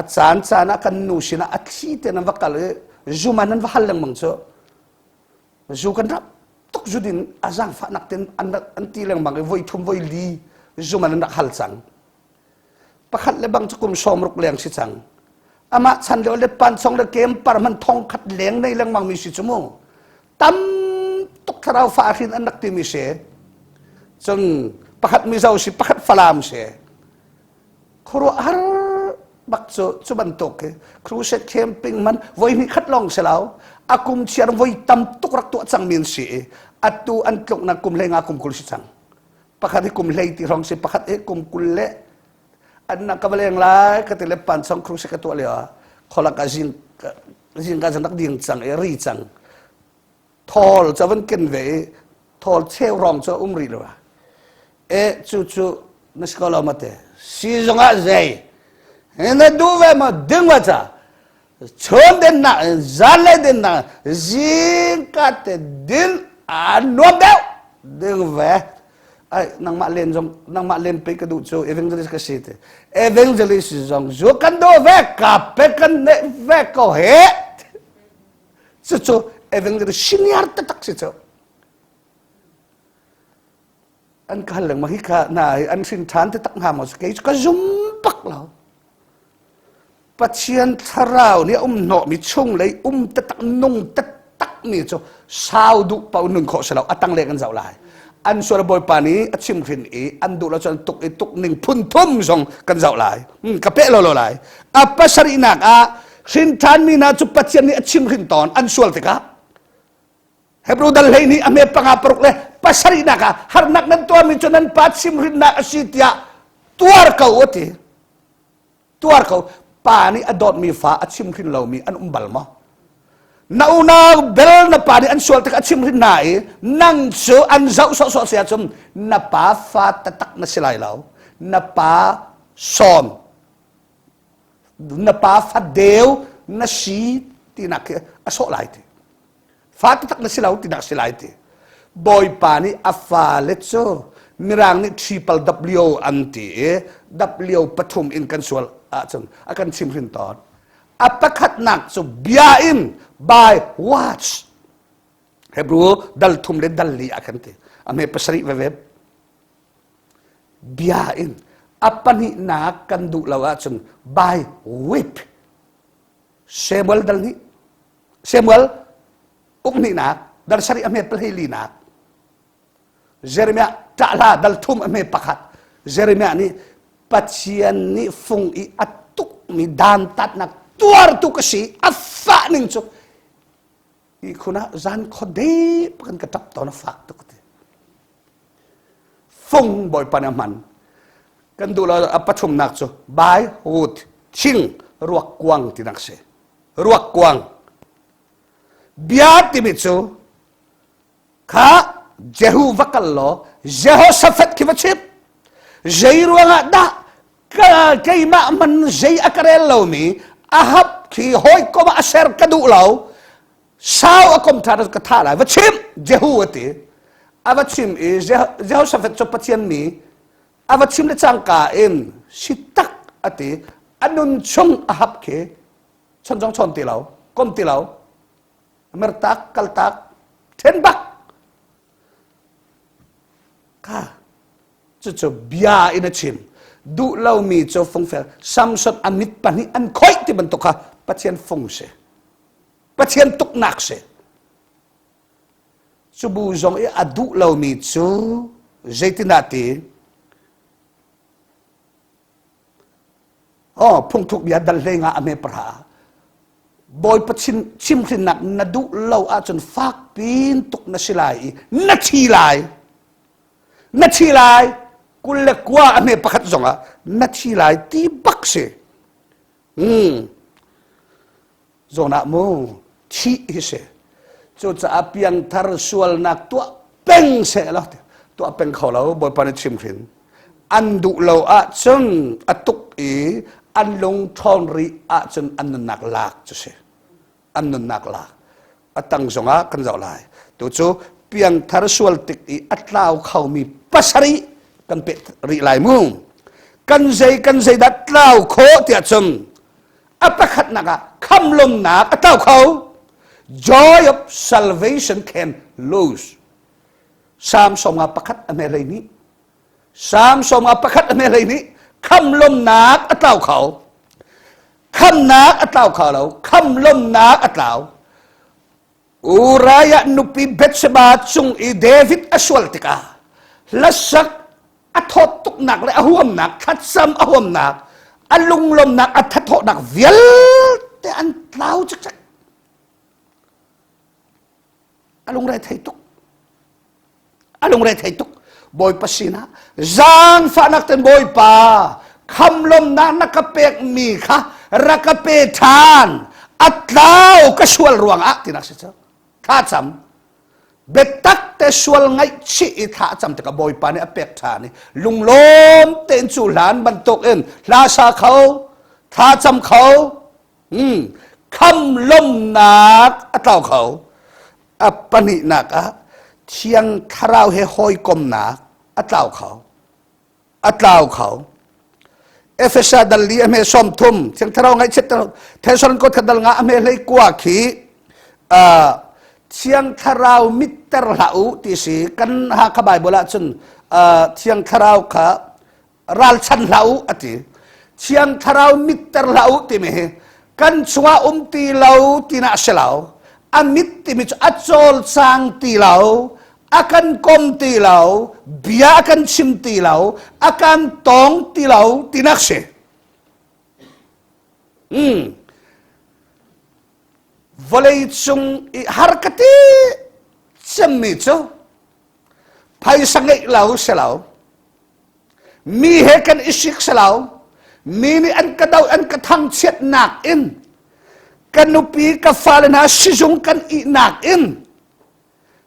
a caan caan ah kan nu sinah a thli te nan va kal i zuman nan va hal lengmang cu zu kan rap tuk zu din a zaangfahnak ten an an ti lengmang i voi thum voi li zuman an rak hal cang pakhat le bang cu kum 60 leng si cang amah chan lio le pan song le kem par man thong khat leng nei lengmang mi si chu mu tam tuk thlarau fa hrin an rak ti mi si cun pakhat mizo si pakhat falam si khuaruahhar bak cu cu bantuk khi crusade camping man voi hnih khat lawng si lo a kum chiar voi tam tuk rak tuah cang mi an si i atu an tluknak kum hlei nga kum 20 si cang pakhat hi kum hlei ti hrawng si pakhat hi kum 20 le an nak ka va leng lai ka ti le pan song crusade ka tuah lio ah kholak ah zing zing ka zan rak ding cang i ri cang thawl ca van ken ve i thawl cheu rong cu um rih lo e cu cu na si ko lo ma te si zong ah zei na duh ve ma ding wa ca chun den na zan le den na zing ka te din a nuam deuh ding ve ai nangmah len zong nangmah len pe ka duh cu evangelist ka si te evangelist zong zu kan do ve ka pe kan ne ve ko he Cucu evangelist senior taktak si cu. An ka hal lengmang hi kha na an hrin ṭhan te tak hnga maw kei cu ka zum bak lo. Pathian thlarau nih a um hnawhmi chunglei um taktak nung taktak mi cu sau duh paoh nun khawh si lo a tang le kan zoh lai. An sual bawipa nih a chim hrin i an duh lo cun tuk i tuk ning phun thum zong kan zoh lai. Ka peh lo lo lai. A pasarihnak ah Hrinṭhanmi hna cu Pathian nih a chimhrin tawn an sual tikah Hebrew dal 12 a hme panga paruk le pasarihnak ah harnak nan tuarmi cu nan pa chimhrinnak a si tiah tuar ko a ti. Tuar ko. Pa nih a dawtmi fa a chimhrin lomi an um bal maw? Na unau bel na pa nih an sual tikah a chimhrin hna i nang cu an zoh sawhsawh si ahcun na pa fa taktak na si lai lo. Na pa sawm na pa fadeu na si tinak khi a sawh lai ti fa taktak na si lo tinak si lai ti bawipa nih a fale cu mirang nih triple W an ti i W pathum in kan sual ahcun a kan chimhrin tawn. A pakhatnak cu bia in by words. Hebrew dal thum le dal li ah khan ti. A hme pasarih veve. Bia in a pahnihnak kan duh lo ahcun by whip. Samuel dal nih Samuel ukhnihnak dal sarih a hme pahlei linak Jeremiah ṭahhla dal thum a hme pakhat Jeremiah nih Pathian nih fung i a tukmi dantatnak tuartu ka si a fah ning cu i khun ah zan khuade kan ka ṭap tawn a fak tuk ti fung bawipa nih a hman kan duh lo a pathumnak cu by wood thing ruak kuang tinak si ruak kuang bia timi cu Kha Jehu va kal law Jehoshaphat khi va chimh. Zei ruangah dah keimah man zei a ka rel lomi Ahab khi hawikom ah a ser ka duh lo. Sau a kom ṭhan ka thah lai. Va chimh Jehu a ti. A va chim i Jehoshaphat cu Pathian mi a va chim le cangka in si tak a ti. A nun chung Ahab khi chon zong chon ti lo, kom ti lo. Mertak, kaltak, then bak. Kha cucu bia in a chim. Duh lomi cu fungfel Samson a mit pahnih an khoih ti bantuk kha Pathian fung si. Pathian tuknak si. Cu bu zong i a duh lomi cu zeitindah ti Oh, phungthuk bia dal hlei nga a hme pahra. Bawipa chimhrinnak na duh lo ahcun fak pin tuk na si lai i na thi lai. Na thi lai. 29 a hme pakhat zongah na thi lai ti bak si. Hmm. Zawn ah mu thih hi si. Cucaah piangthar sualnak tuah peng seh law tuah peng kho lo Bawipa nih chimhrin. An duh lo ahcun a tuk i an lung ṭhawn rih ahcun an nunnak lak cu si. An nunnak lak. A tang zongah kan zoh lai. Tu cu piangthar sual tik i a tlau khomi pasarih kan peh rih lai mu. Kan zei kan zei dah tlau khawh tiah cun A pakhatnak ah khamlomnak a tlau kho. Joy of salvation can lose. Psalm sawm nga pakhat a hme hlei nih. Psalm sawm nga pakhat a hme hlei nih khamlomnak a tlau kho. Khamnak a tlau kho lo. Khamlomnak a tlau. Uriah nupi Bathsheba cung i David a sual tikah hlasak a thawt tuknak le a huamnak thlacam a huamnak a lunglawmnak a thathawhnak vialte an tlau cikcek a lungre thei tuk a lungre thei tuk bawipa sinah zaangfahnak ten bawipa khamlomnak na ka pekmi kha rak ka pe ṭhan a tlau ka sual ruangah tinak si cu thla cam biatak te sual ngaihchih i thla cam tikah bawipa nih a pek ṭhan i lunglawm tein cu hlan bantuk in hla sa kho thla cam kho khamlomnak a tlau kho A pahnihnak ah Thiang Thlarau he hawikomnak a tlau kho. A tlau kho. Efesa dal li a hme som thum Thiang Thlarau ngaihchiat Thessalon ko dal nga a hme hlei kua khi Thiang Thlarau mitter hlah u ti si kan Hakha Bible ah cun Thiang Thlarau kha ralchan hlah u a ti thiang thlarau mitter hlah u timi hi kan chungah um ti lo tina a si lo a mit timi cu a cawlcang ti lo a kan kom ti lo bia a kan chim ti lo a kan tawng ti lo tinak si mm. vawlei cung i har ka ti cemmi cu phaisa ngeih lo si lo Mi he kan i sik si lo. Mi nih an ka do an ka thangchiatnak in ka nupi ka fale hna sizung kan ihnak in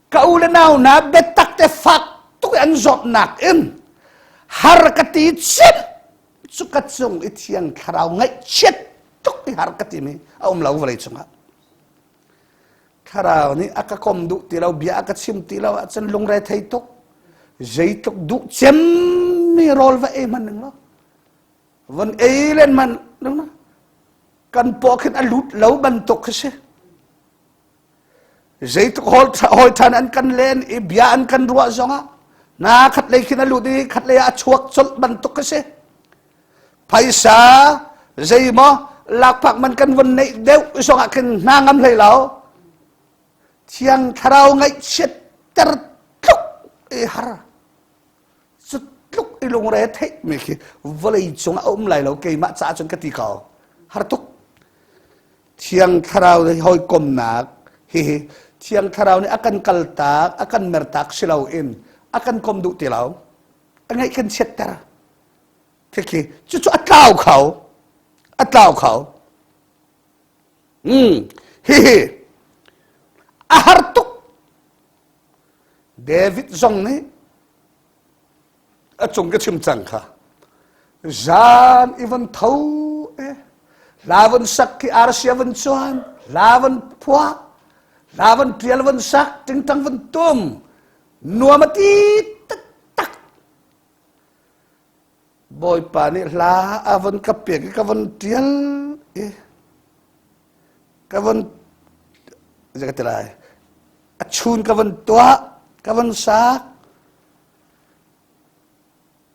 ka u le nau hna biatak te fak tuk an zawtnak in har ka ti cim cu ka cung i thiang thlarau ngaihchiat tuk i har ka timi a um lo vawlei cungah Thlarau nih a ka kom duh ti lo, bia a ka chim ti lo ahcun lungre thei tuk. Zeitluk duh cemmi rawl va ei hman ning lo. Von ei len man ning lo. Kan paw khin a lut lo bantuk khi si. Zeitluk hawi ṭhan an kan len i bia an kan ruah zongah na khat lei khin a lut i khat lei ah a chuak colh bantuk khi si. Phaisa zeimaw lakphak man kan von neih deuh zongah khin hna ngam hlei lo. Thiang Thlarau ngaihchiat ter tluk i har. Cu tluk i lungre theih mi khi vawlei cung ah a um lai lo keimah caah cun ka ti ko. Har tuk. Thiang Thlarau nih hawikomnak hihi Thiang Thlarau nih a kan kaltak, a kan mertak si loin a kan kom duh ti lo. A ngaih kan chiatter. Khikhi cucu a tlau kho. A tlau kho. Hihi a har tuk. David zong nih a cung ka chim cang kha zan i von tho e hla von sak khi arsia von chuan hla von phuah hla von tial von sak tingtang von tum nuam a ti taktak bawipa nih hla a von ka pek i ka von tial i ka von zei ka ti lai a chun ka von tuah ka von sak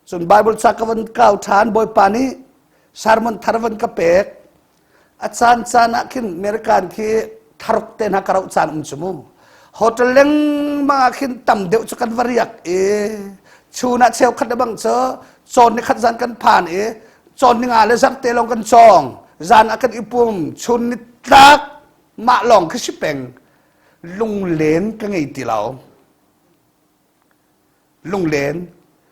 Cun Bible ca ka von kau ṭhan Bawipa nih sermon thar von ka pek. A caan caan ah khin American khi tharuk te hna ka rauh caan um cu mu. Hotel lengmang ah khin tam deuh cu kan va riak i chun ah cheukhat le bang cu cawn ni khat zan kan phan i cawn ni nga le zarhte lawng kan cawng. Zan ah kan i pum chun ni tlak mah lawng khi si peng. Lunglen ka ngei ti lo. Lunglen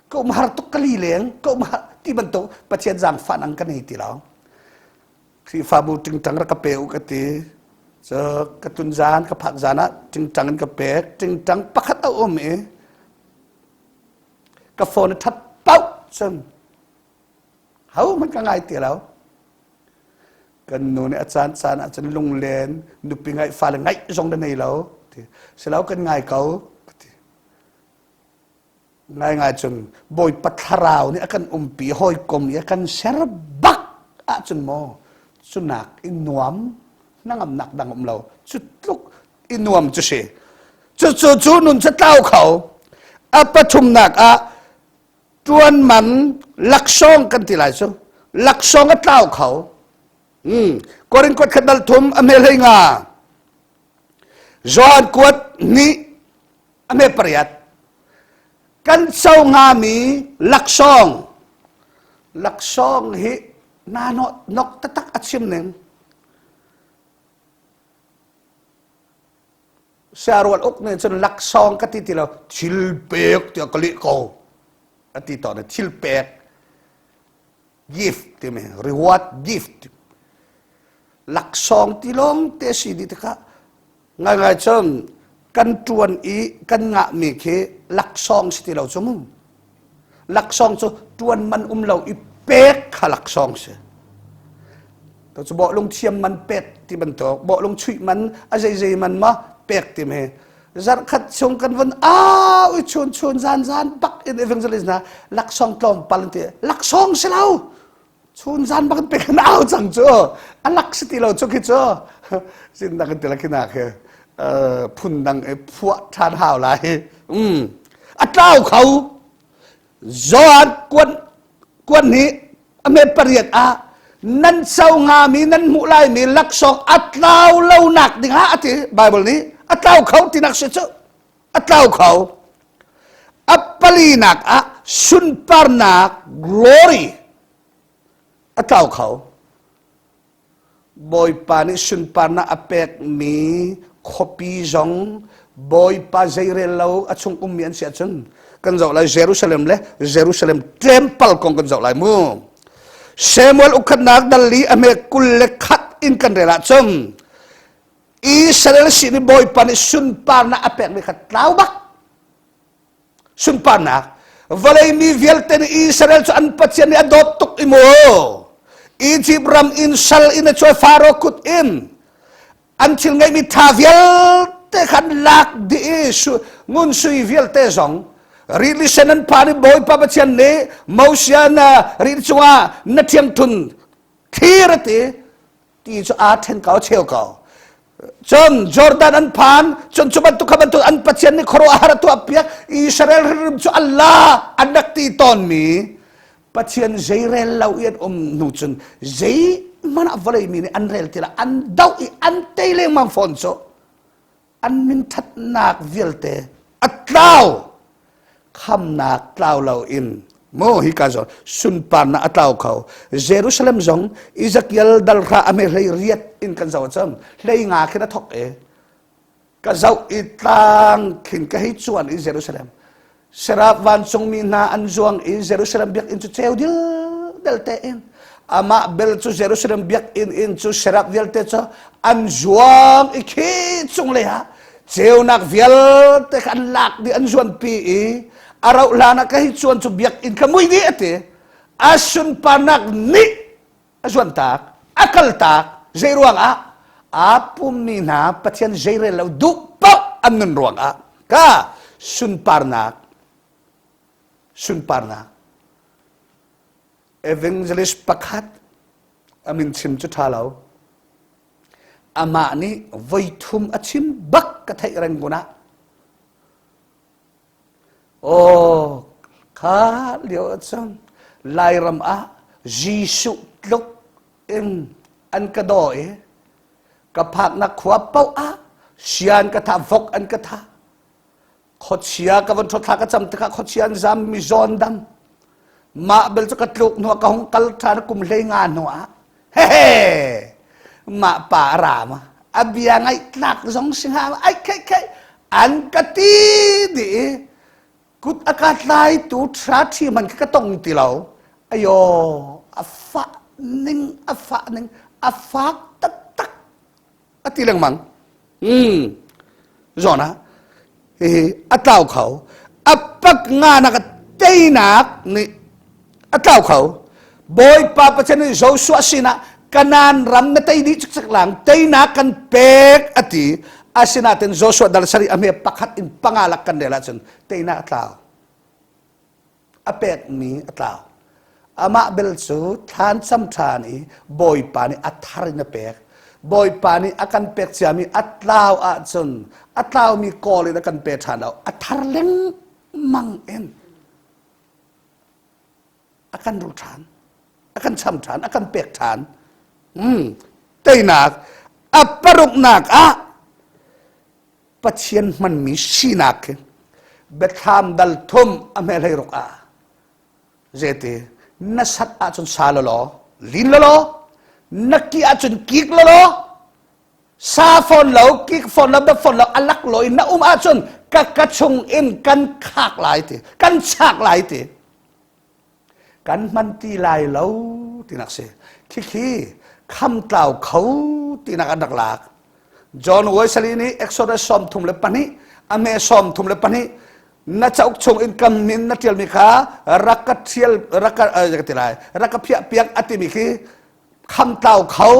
ka um har tuk ka li leng ka um har ti bantuk Pathian zaangfah nang ka nei ti lo. Khrihfabu tingtang rak ka pe u ka ti. Cu ka tun zan ka phak zan ah tingtang in ka pek. Tingtang pakhat a um i ka phone a that pauh cun ho hmanh ka ngai ti lo. Kan nu nih a caan caan ah cun lunglen nupi ngaih fale ngaih zong na nei lo ti. Silo kan ngai ko ka ti. Ngaingai cun Bawipa thlarau nih a kan umpi hawikom i a kan ser bak ahcun maw cunak i nuam hnangamnak dang um lo cu tluk i nuam cu si cu cu cu nun cu tlau kho a pathumnak ah tuan man laksawng kan ti lai cu laksawng a tlau kho Korin kuat khat dal thum a hme hlei nga Johan kuat hnih a hme pariat kan co ngami laksawng laksawng hi na nok taktak a chim ning siarual uk nih cun laksawng ka ti ti lo thil pek tiah ka leh ko a ti tawn thil pek gift timi reward gift laksawng ti lawng te si dih tikah ngaingai cun kan ṭuan i kan ngahmi khi laksawng si ti lo cu mu laksawng cu ṭuan man um lo i pek kha laksawng si to cu bawhlung thiam man pek ti bantuk bawhlung chuih man a zeizei man ma pek ti mi zarhkhat chung kan von au i chun chun zan zan bak in evangelist hna laksawng tlawmpal ti laksawng si lo chun zan bak in pe kan au cang cu a lak si ti lo cu khi cu sin dang ti la khi na khi phun dang i phuah ṭhan hau lai a tlau kho Johan kuan kuan hi a me pariat ah nan co ngami nan hmuh laimi laksawng a tlau lo nak ding ah a ti Bible nih a tlau kho tinak si cu a tlau kho a palinak ah sunparnak glory a tlau kho Bawipa nih sunparnak a pekmi khuapi zong Bawipa zeirel lo a chung ummi an si ahcun kan zoh lai Jerusalem le Jerusalem temple kong kan zoh lai mu. Samuel ukhatnak dal li a hme 21 in kan rel ahcun Israel sin i Bawipa nih sunparnak a pekmi kha tlau bak sunparnak vawlei mi vialte nih Israel cu an Pathian nih a dawt tuk i mu Egypt ram in sal in a chuai Faro kut in an thil ngeihmi tha vialte khan lak dih i ngun sui vialte zong rili sen an phan i Bawipa Pathian nih Moses na rili cungah na thiangthun thlir a ti. Ti cu aa ṭhen ko, cheu ko. Cun Jordan an phan, cun cu bantuk kha bantuk an Pathian nih khuaruahhar a tuahpiak, Israel hrimhrim cu Allah an rak ti tawnmi Pathian zeirel lo i an um hnu cun zeihmanh ah vawlei mi nih an rel ti lo, an doh i an tei lengmang fawn cu an minthatnak vialte a tlau khamnak tlau lo in mu hi ka zawn sunparnak a tlau kho Jerusalem zong Ezekiel dalhra a me hlei riat in kan zoh cang hlei nga khin a thok e ka zoh i tlang khin ka hei cuan i Jerusalem Serap vancungmi hna an zuang i Jerusalem biakinn cu ceu dildel tein amah bel cu Jerusalem biakinn in cu serap vialte cu an zuang i khi cunglei ah ceunak vialte kha an lak dih an zuanpi i a rauh hlan ah ka hi cuan cu biakinn kha mui dih a ti a sunparnak nih a zuantak a kaltak zei ruangah aa pummi hna Pathian zeirel lo duh paoh an nun ruangah ka sunparnak sunparnak evangelist pakhat a min chim cu ṭha lo amah nih voi thum a chim bak ka theih reng gun ah Aw, kha lio ahcun Lairam ah Jesuh tluk in an ka daw i ka phaknak khua paoh ah sia an ka thah, vok an ka thah. Khuachia ka von ṭhawt thla ka cam tikah khuachia an zam mi zawn dam. Mah bel cu ka tluk hnu ah ka hung kal ṭhan kum 15 hnu ah hehe mah pa a ra ma a bia ngaih tlak zong si hnga ma ai khei khei an ka ti dih i kut a ka tlaitu ṭha ṭhi man ka tong ti lo ayo a fah ning a fah ning a fak taktak a ti lengmang zawn ah hihi a tlau kho a pak nga nak a teinak nih a tlau kho Bawipa Pathian nih Joshua sinah Kanaan ram na tei dih cikcek lang teinak kan pek a ti asinain Joshua dal sarih a hme pakhat in panga lak kan rel ahcun teinak a tlau a pekmi a tlau. Amah bel cu thlan cam ṭhan i Bawipa nih a thar in a pek. Bawipa nih a kan pek ciami a tlau ahcun a tlaumi kawl in a kan pe ṭhan lo. A thar lengmang in a kan rul ṭhan, a kan cham ṭhan, a kan pek ṭhan. Teinak a paruknak ah Pathian hmanmi sinak khi biathlam dal thum a hme hlei ruk ah zeiti na sat ahcun sa law lin law na ki ahcun kik law sa fawn lo kik fawn lo bia fawn lo a lak lo in na um ahcun ka ka chung in kan khak lai ti kan chak lai ti kan hman ti lai lo tinak si khikhi khamtlau kho tinak an rak lak John Wesley nih Exodus 32 a me 32 na cauk chung in kam min na ṭialmi kha rak ka ṭhial rak ka ka ti lai rak ka phiah piak a timi khi khamtlau kho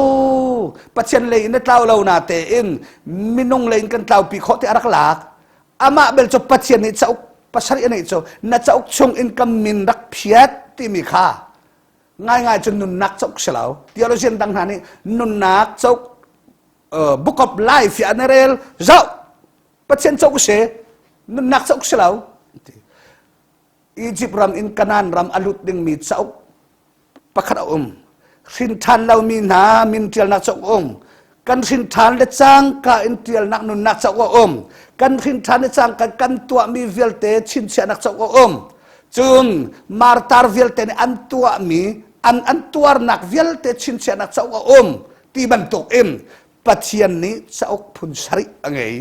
Pathian lei in na tlau lo na tein minung lei in kan tlaupi khawh ti a rak lak amah bel cu Pathian nih cauk pasarih a neih cu na cauk chung in ka min rak phiat timi kha ngaingai cu nunnak cauk si lo theologian dang hna nih nunnak cauk book of life an rel zoh Pathian cauk si nunnak cauk si lo Egypt ram in Kanaan ram a lut dingmi cauk pakhat a um. Hrin ṭhan lomi hna min ṭialnak cauk a um. Kan hrin ṭhan le cangka in ṭialnak nunnak cauk a um. Kan hrin ṭhan le cangka kan tuahmi vialte chinchiahnak cauk a um. Cun martar vialte nih an tuahmi an an tuarnak vialte chinchiahnak cauk a um ti bantuk in Pathian nih cauk phun sarih a ngei.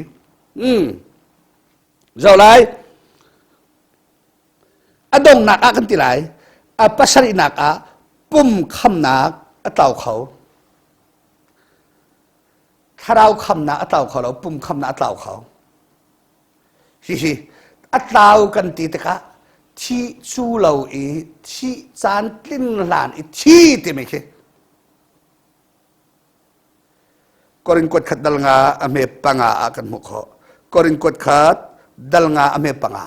Zoh lai. A donghnak ah kan ti lai. A pasarihnak ah pum khamnak a tlau kho. Thlarau khamnak a tlau kho lo, pum khamnak a tlau kho. Hihi a tlau kan ti tikah thi cu lo i thi caan tlin hlan i thi timi khi Korin kuat khat dal nga a hme panga ah kan hmuh khawh. Korin kuat khat dal nga a hme panga.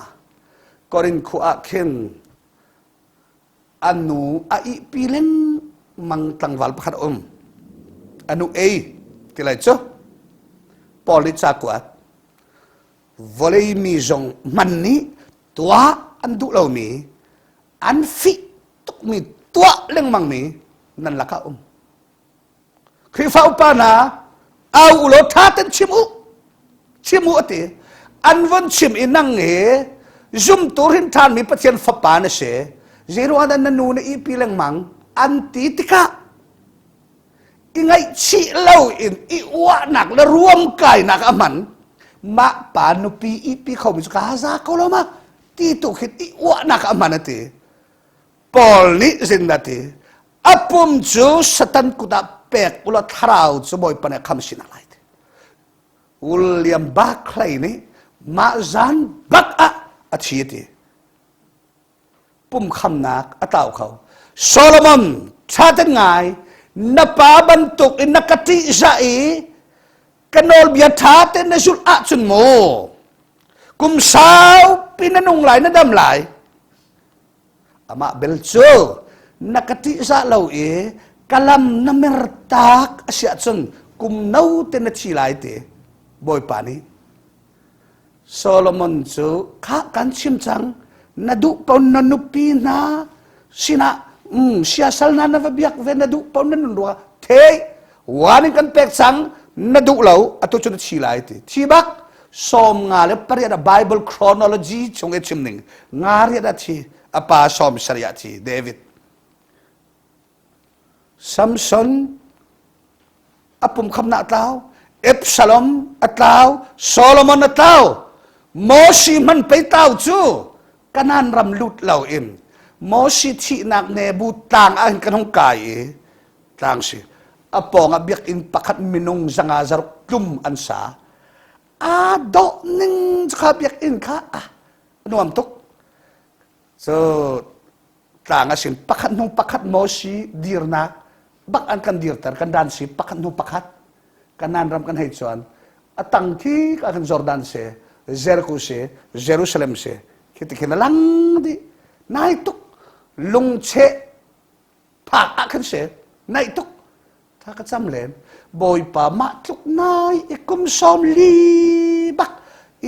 Korin khu ah khin a nu a ihpi lengmang tlangval pakhat a um. Anu ei ti lai cu. Paul nih ca kuat. Vawlei mi zong hman nih tuah an duh lomi, an fih tukmi tuah lengmangmi nan lakah um. Khrihfa upa hna au u law ṭha ten chim u chim u a ti an von chim i nang hi zumtu hrin ṭhanmi Pathian fapa na si zeiruang dah na nu na ihpi lengmang an ti tikah i ngaihchih lo in i uahnak le ruamkainak a hman mah pa nupi ihpi khomi cu ka za ko lo ma ti tu khin i uahnak a hman a ti Paul nih zindah ti a pum cu Satan kut ah pek ulaw thlarau cu Bawipa nih a kham sinak lai ti. William Barclay nih mah zan bak ah a thi ti. Pum khamnak a tlau kho. Solomon ṭha ten ngai na pa bantuk in na ka ṭihzah i ka nawlbia ṭha ten na zulh ahcun mu kum saupi na nung lai na dam lai Amah bel cu na ka ṭihzah lo i ka lam na mertak a si ahcun kum no te na thi lai ti Bawipa nih Solomon cu kha kan chim cang na duh paoh na nupi hna sinah mm, siasal hna na va biak ve na duh paoh na nun rua thei wan in kan pek cang na duh lo atu cu na thi lai ti thi bak 58 a Bible chronology chung i chim ning nga riat a thi a pa 70 a thi David Samson a pum khamnak a tlau Absalom a tlau Solomon a tlau Moses hman pei tlau cu Kanan ram lut lo in Moses thihnak nebu tlang ah hin kan hung kai i tlang si a pawng ah biakinn pakhat minung 500 tlum an sa aa dawh ning kha biakinn kha ah nuam tuk so tlang asin pakhat hnu pakhat Mosi dirnak bak an kan dirter kan dan si pakhat hnu pakhat kanan ram kan hei chuan a tang khi ka kan Jordan se Jericho se Jerusalem se khi ti khin lang di nai tuk lungche phak ah khan si naih tuk tha ka cam len bawipa mah tluk nai i kum 40 bak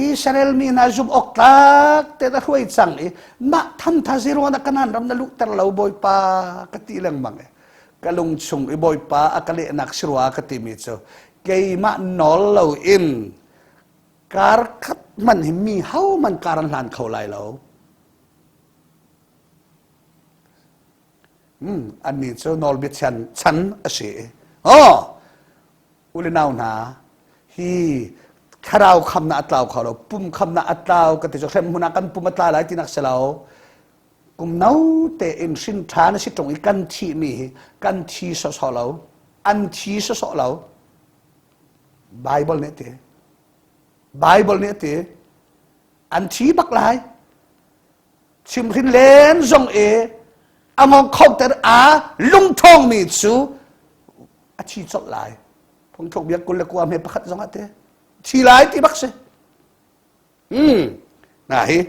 Israel mi hna zum awk tlak te na hruai cang i mah tham tha zero na kanan ram na luhter lo bawipa ka ti lengmang e ka lung chung i bawipa a ka lehnak sirua ka timi cu keimah nawl lo in kar khat man hi mi ho man kar an hlan kho lai lo Annih cu nawlbia chan chan a si. Oh, ule nau hna, hi thlarau khamnak a tlau kho lo, pum khamnak a tlau ka ti cu hrem hmun ah kan pum a tla lai tinak si lo. Kum no tein hrin ṭha na si ṭung i kan thihmi hi kan thi sawsawh lo, an thi sawsawh lo. Bible nih a ti. Bible nih a ti. An thi bak lai. Chimhrin len zong i a ngong khoter a lungṭhawngmi cu a thi colh lai. Phungthluk bia 29 hme pakhat zong ah te thi lai ti bak si. Hmm. Na hi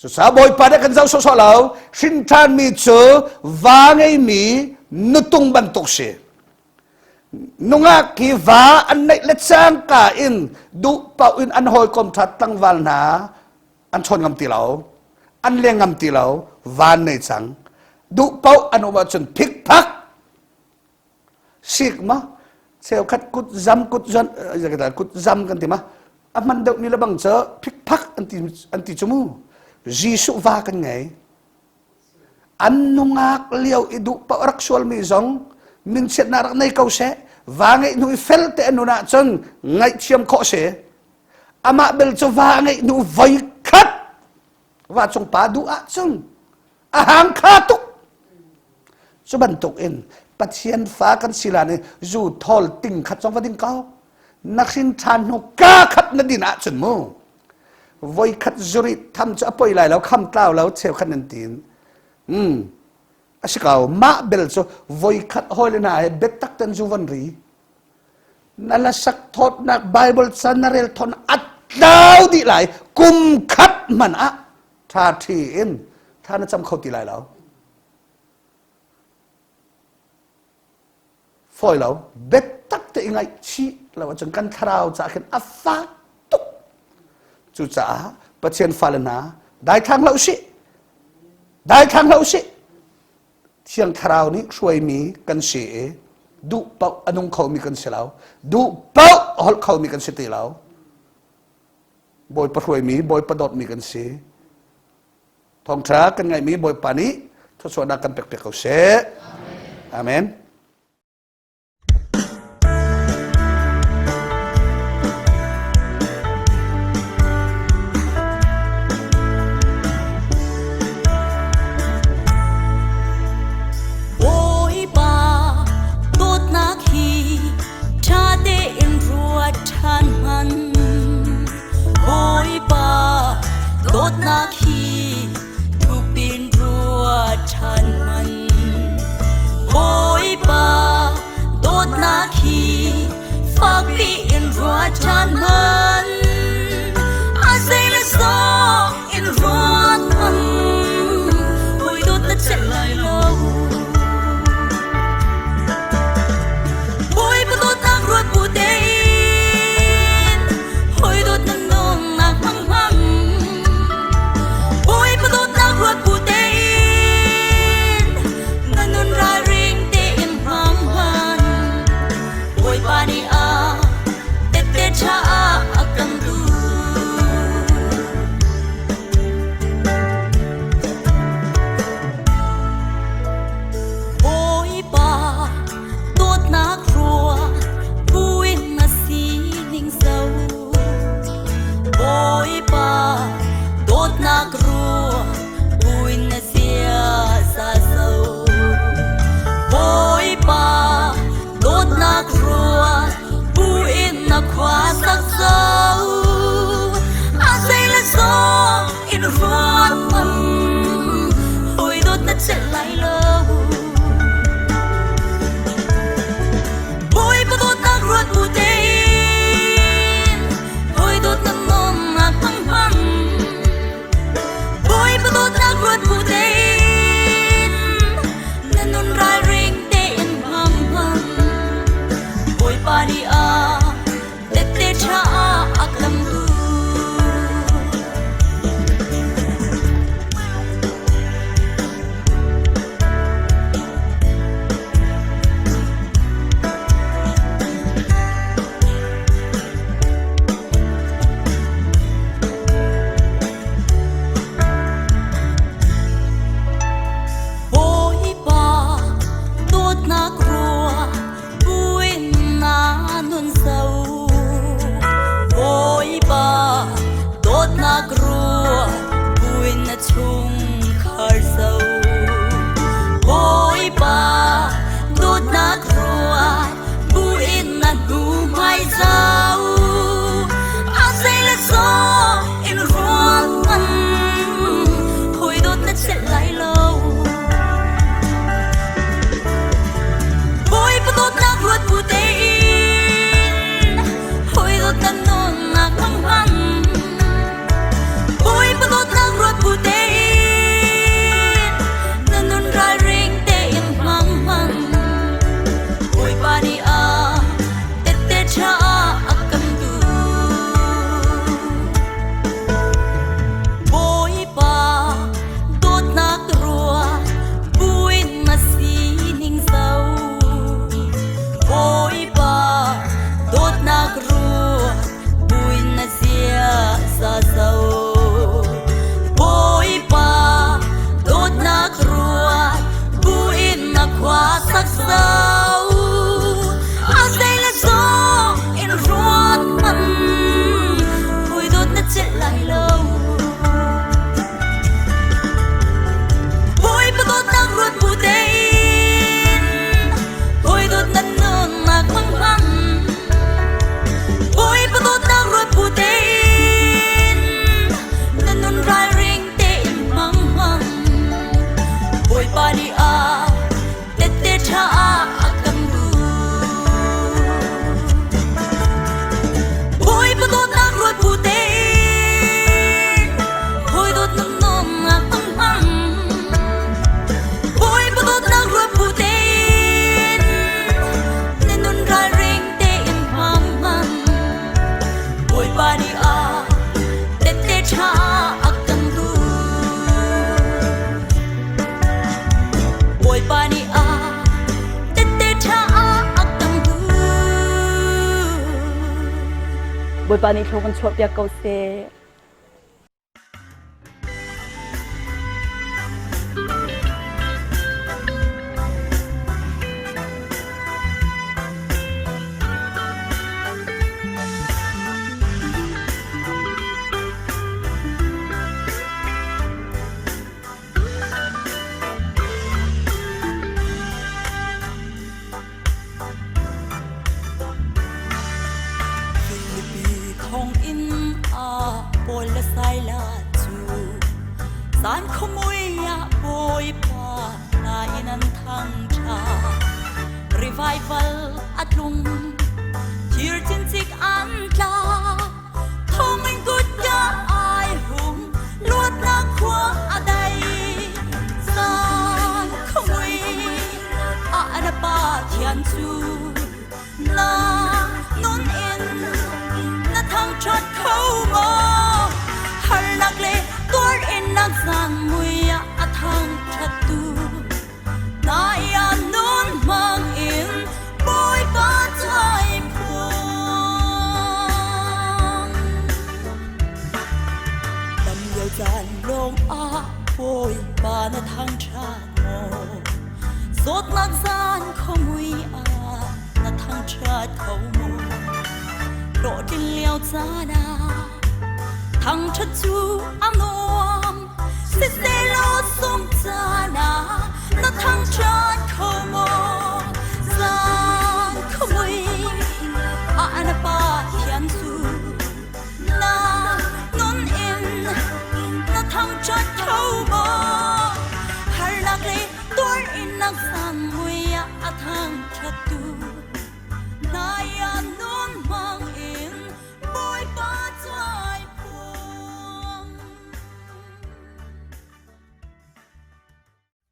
Cucaah Bawipa nih kan zoh sawhsawh lo. Hrin ṭhanmi cu va ngeimi nutung bantuk si. Nungak hi va an neih le cangka in duh paoh in an hawikom ṭha tlangval hna an chawn ngam ti lo an leng ngam ti lo van nei cang duh paoh an um ahcun phikphak sik ma cheukhat kut zam kut zon kut zam kan ti ma a hman deuh mi le bang cu phikphak an ti an ti cu mu Jesuh va kan ngei an nungak lio i duh paoh rak sual mi zong minchiatnak rak nei ko seh va ngeih hnu i fel te an nun ahcun ngaihthiam khawh si Amah bel cu va a ngeih hnu voi khat va cung pa duh ahcun a hang kha tuk. Cu bantuk in Pathian fa kan si lan i zu thawl ting khat zong va ding ko. Na hrin ṭhan hnu ka khat na din ahcun mu voi khat zuri tham cu a poi lai lo kham tlau lo cheukhat nan tin. Hmm. A si ko mah bel cu voi khat hawi le hna he biatak ten zu van ri. Na lasak thawtnak Bible ca na rel thawt a tlau dih lai kum khat hmanh ah ṭha ṭhi in thla na cam kho ti lai lo. Fawi lo. Biatak te i ngaihchih lo ahcun kan thlarau caah khin a fak tuk. Cucaah Pathian fale hna daithlang hlah usih. Daithlang hlah usih. Thiang Thlarau nih hruaimi kan si i duh paoh a nung khomi kan si lo. Duh paoh a holh khomi kan si ti lo. Bawipa hruaimi, Bawipa dawtmi kan si. Thawngṭha kan ngaihmi Bawipa nih thluachuahnak kan pek piak ko seh. Amen. Bawipa dawtnak hi ṭha tein ruat ṭhan hmanh. Bawipa dawtnak hi thupin ruat ṭhan hmanh. Bawipa dawtnak hi fakpi in ruat ṭhan hmanh. A zei le sawng in ruat hmanh. Hawi dawt na celh lai lo. Bawipa dawtnak ruat bu tein hawi dawt na nunnak hmang hmang. Bawipa dawtnak ruat bu tein na nun ralring tein hmang hman. Bawipa nih a tette ṭha ah a kan Bawipa nih thlua kan chuahpiak ko seh. Filipi thonginn ah Paul le Silas cu zan khuamui ah Bawipa hla in an thangṭhat. Revival a tlung, thir cincik an tla. Thonginn kutka ai hung, luatnak khua a dai. Zan khuamui ah na Pathian cu na nun in na thangṭhat kho maw? Harnak le tuar in nak zan mui ah a thangṭhat tu na ia nun hmang in Bawipa cai phuang. Dam lio caan lawng ah Bawipa na thangṭhat maw? Zawtnak zan khuamui ah na thangṭhat kho maw? Hlawhtlin lio caan ah thangṭhat cu a nuam. Siseh law.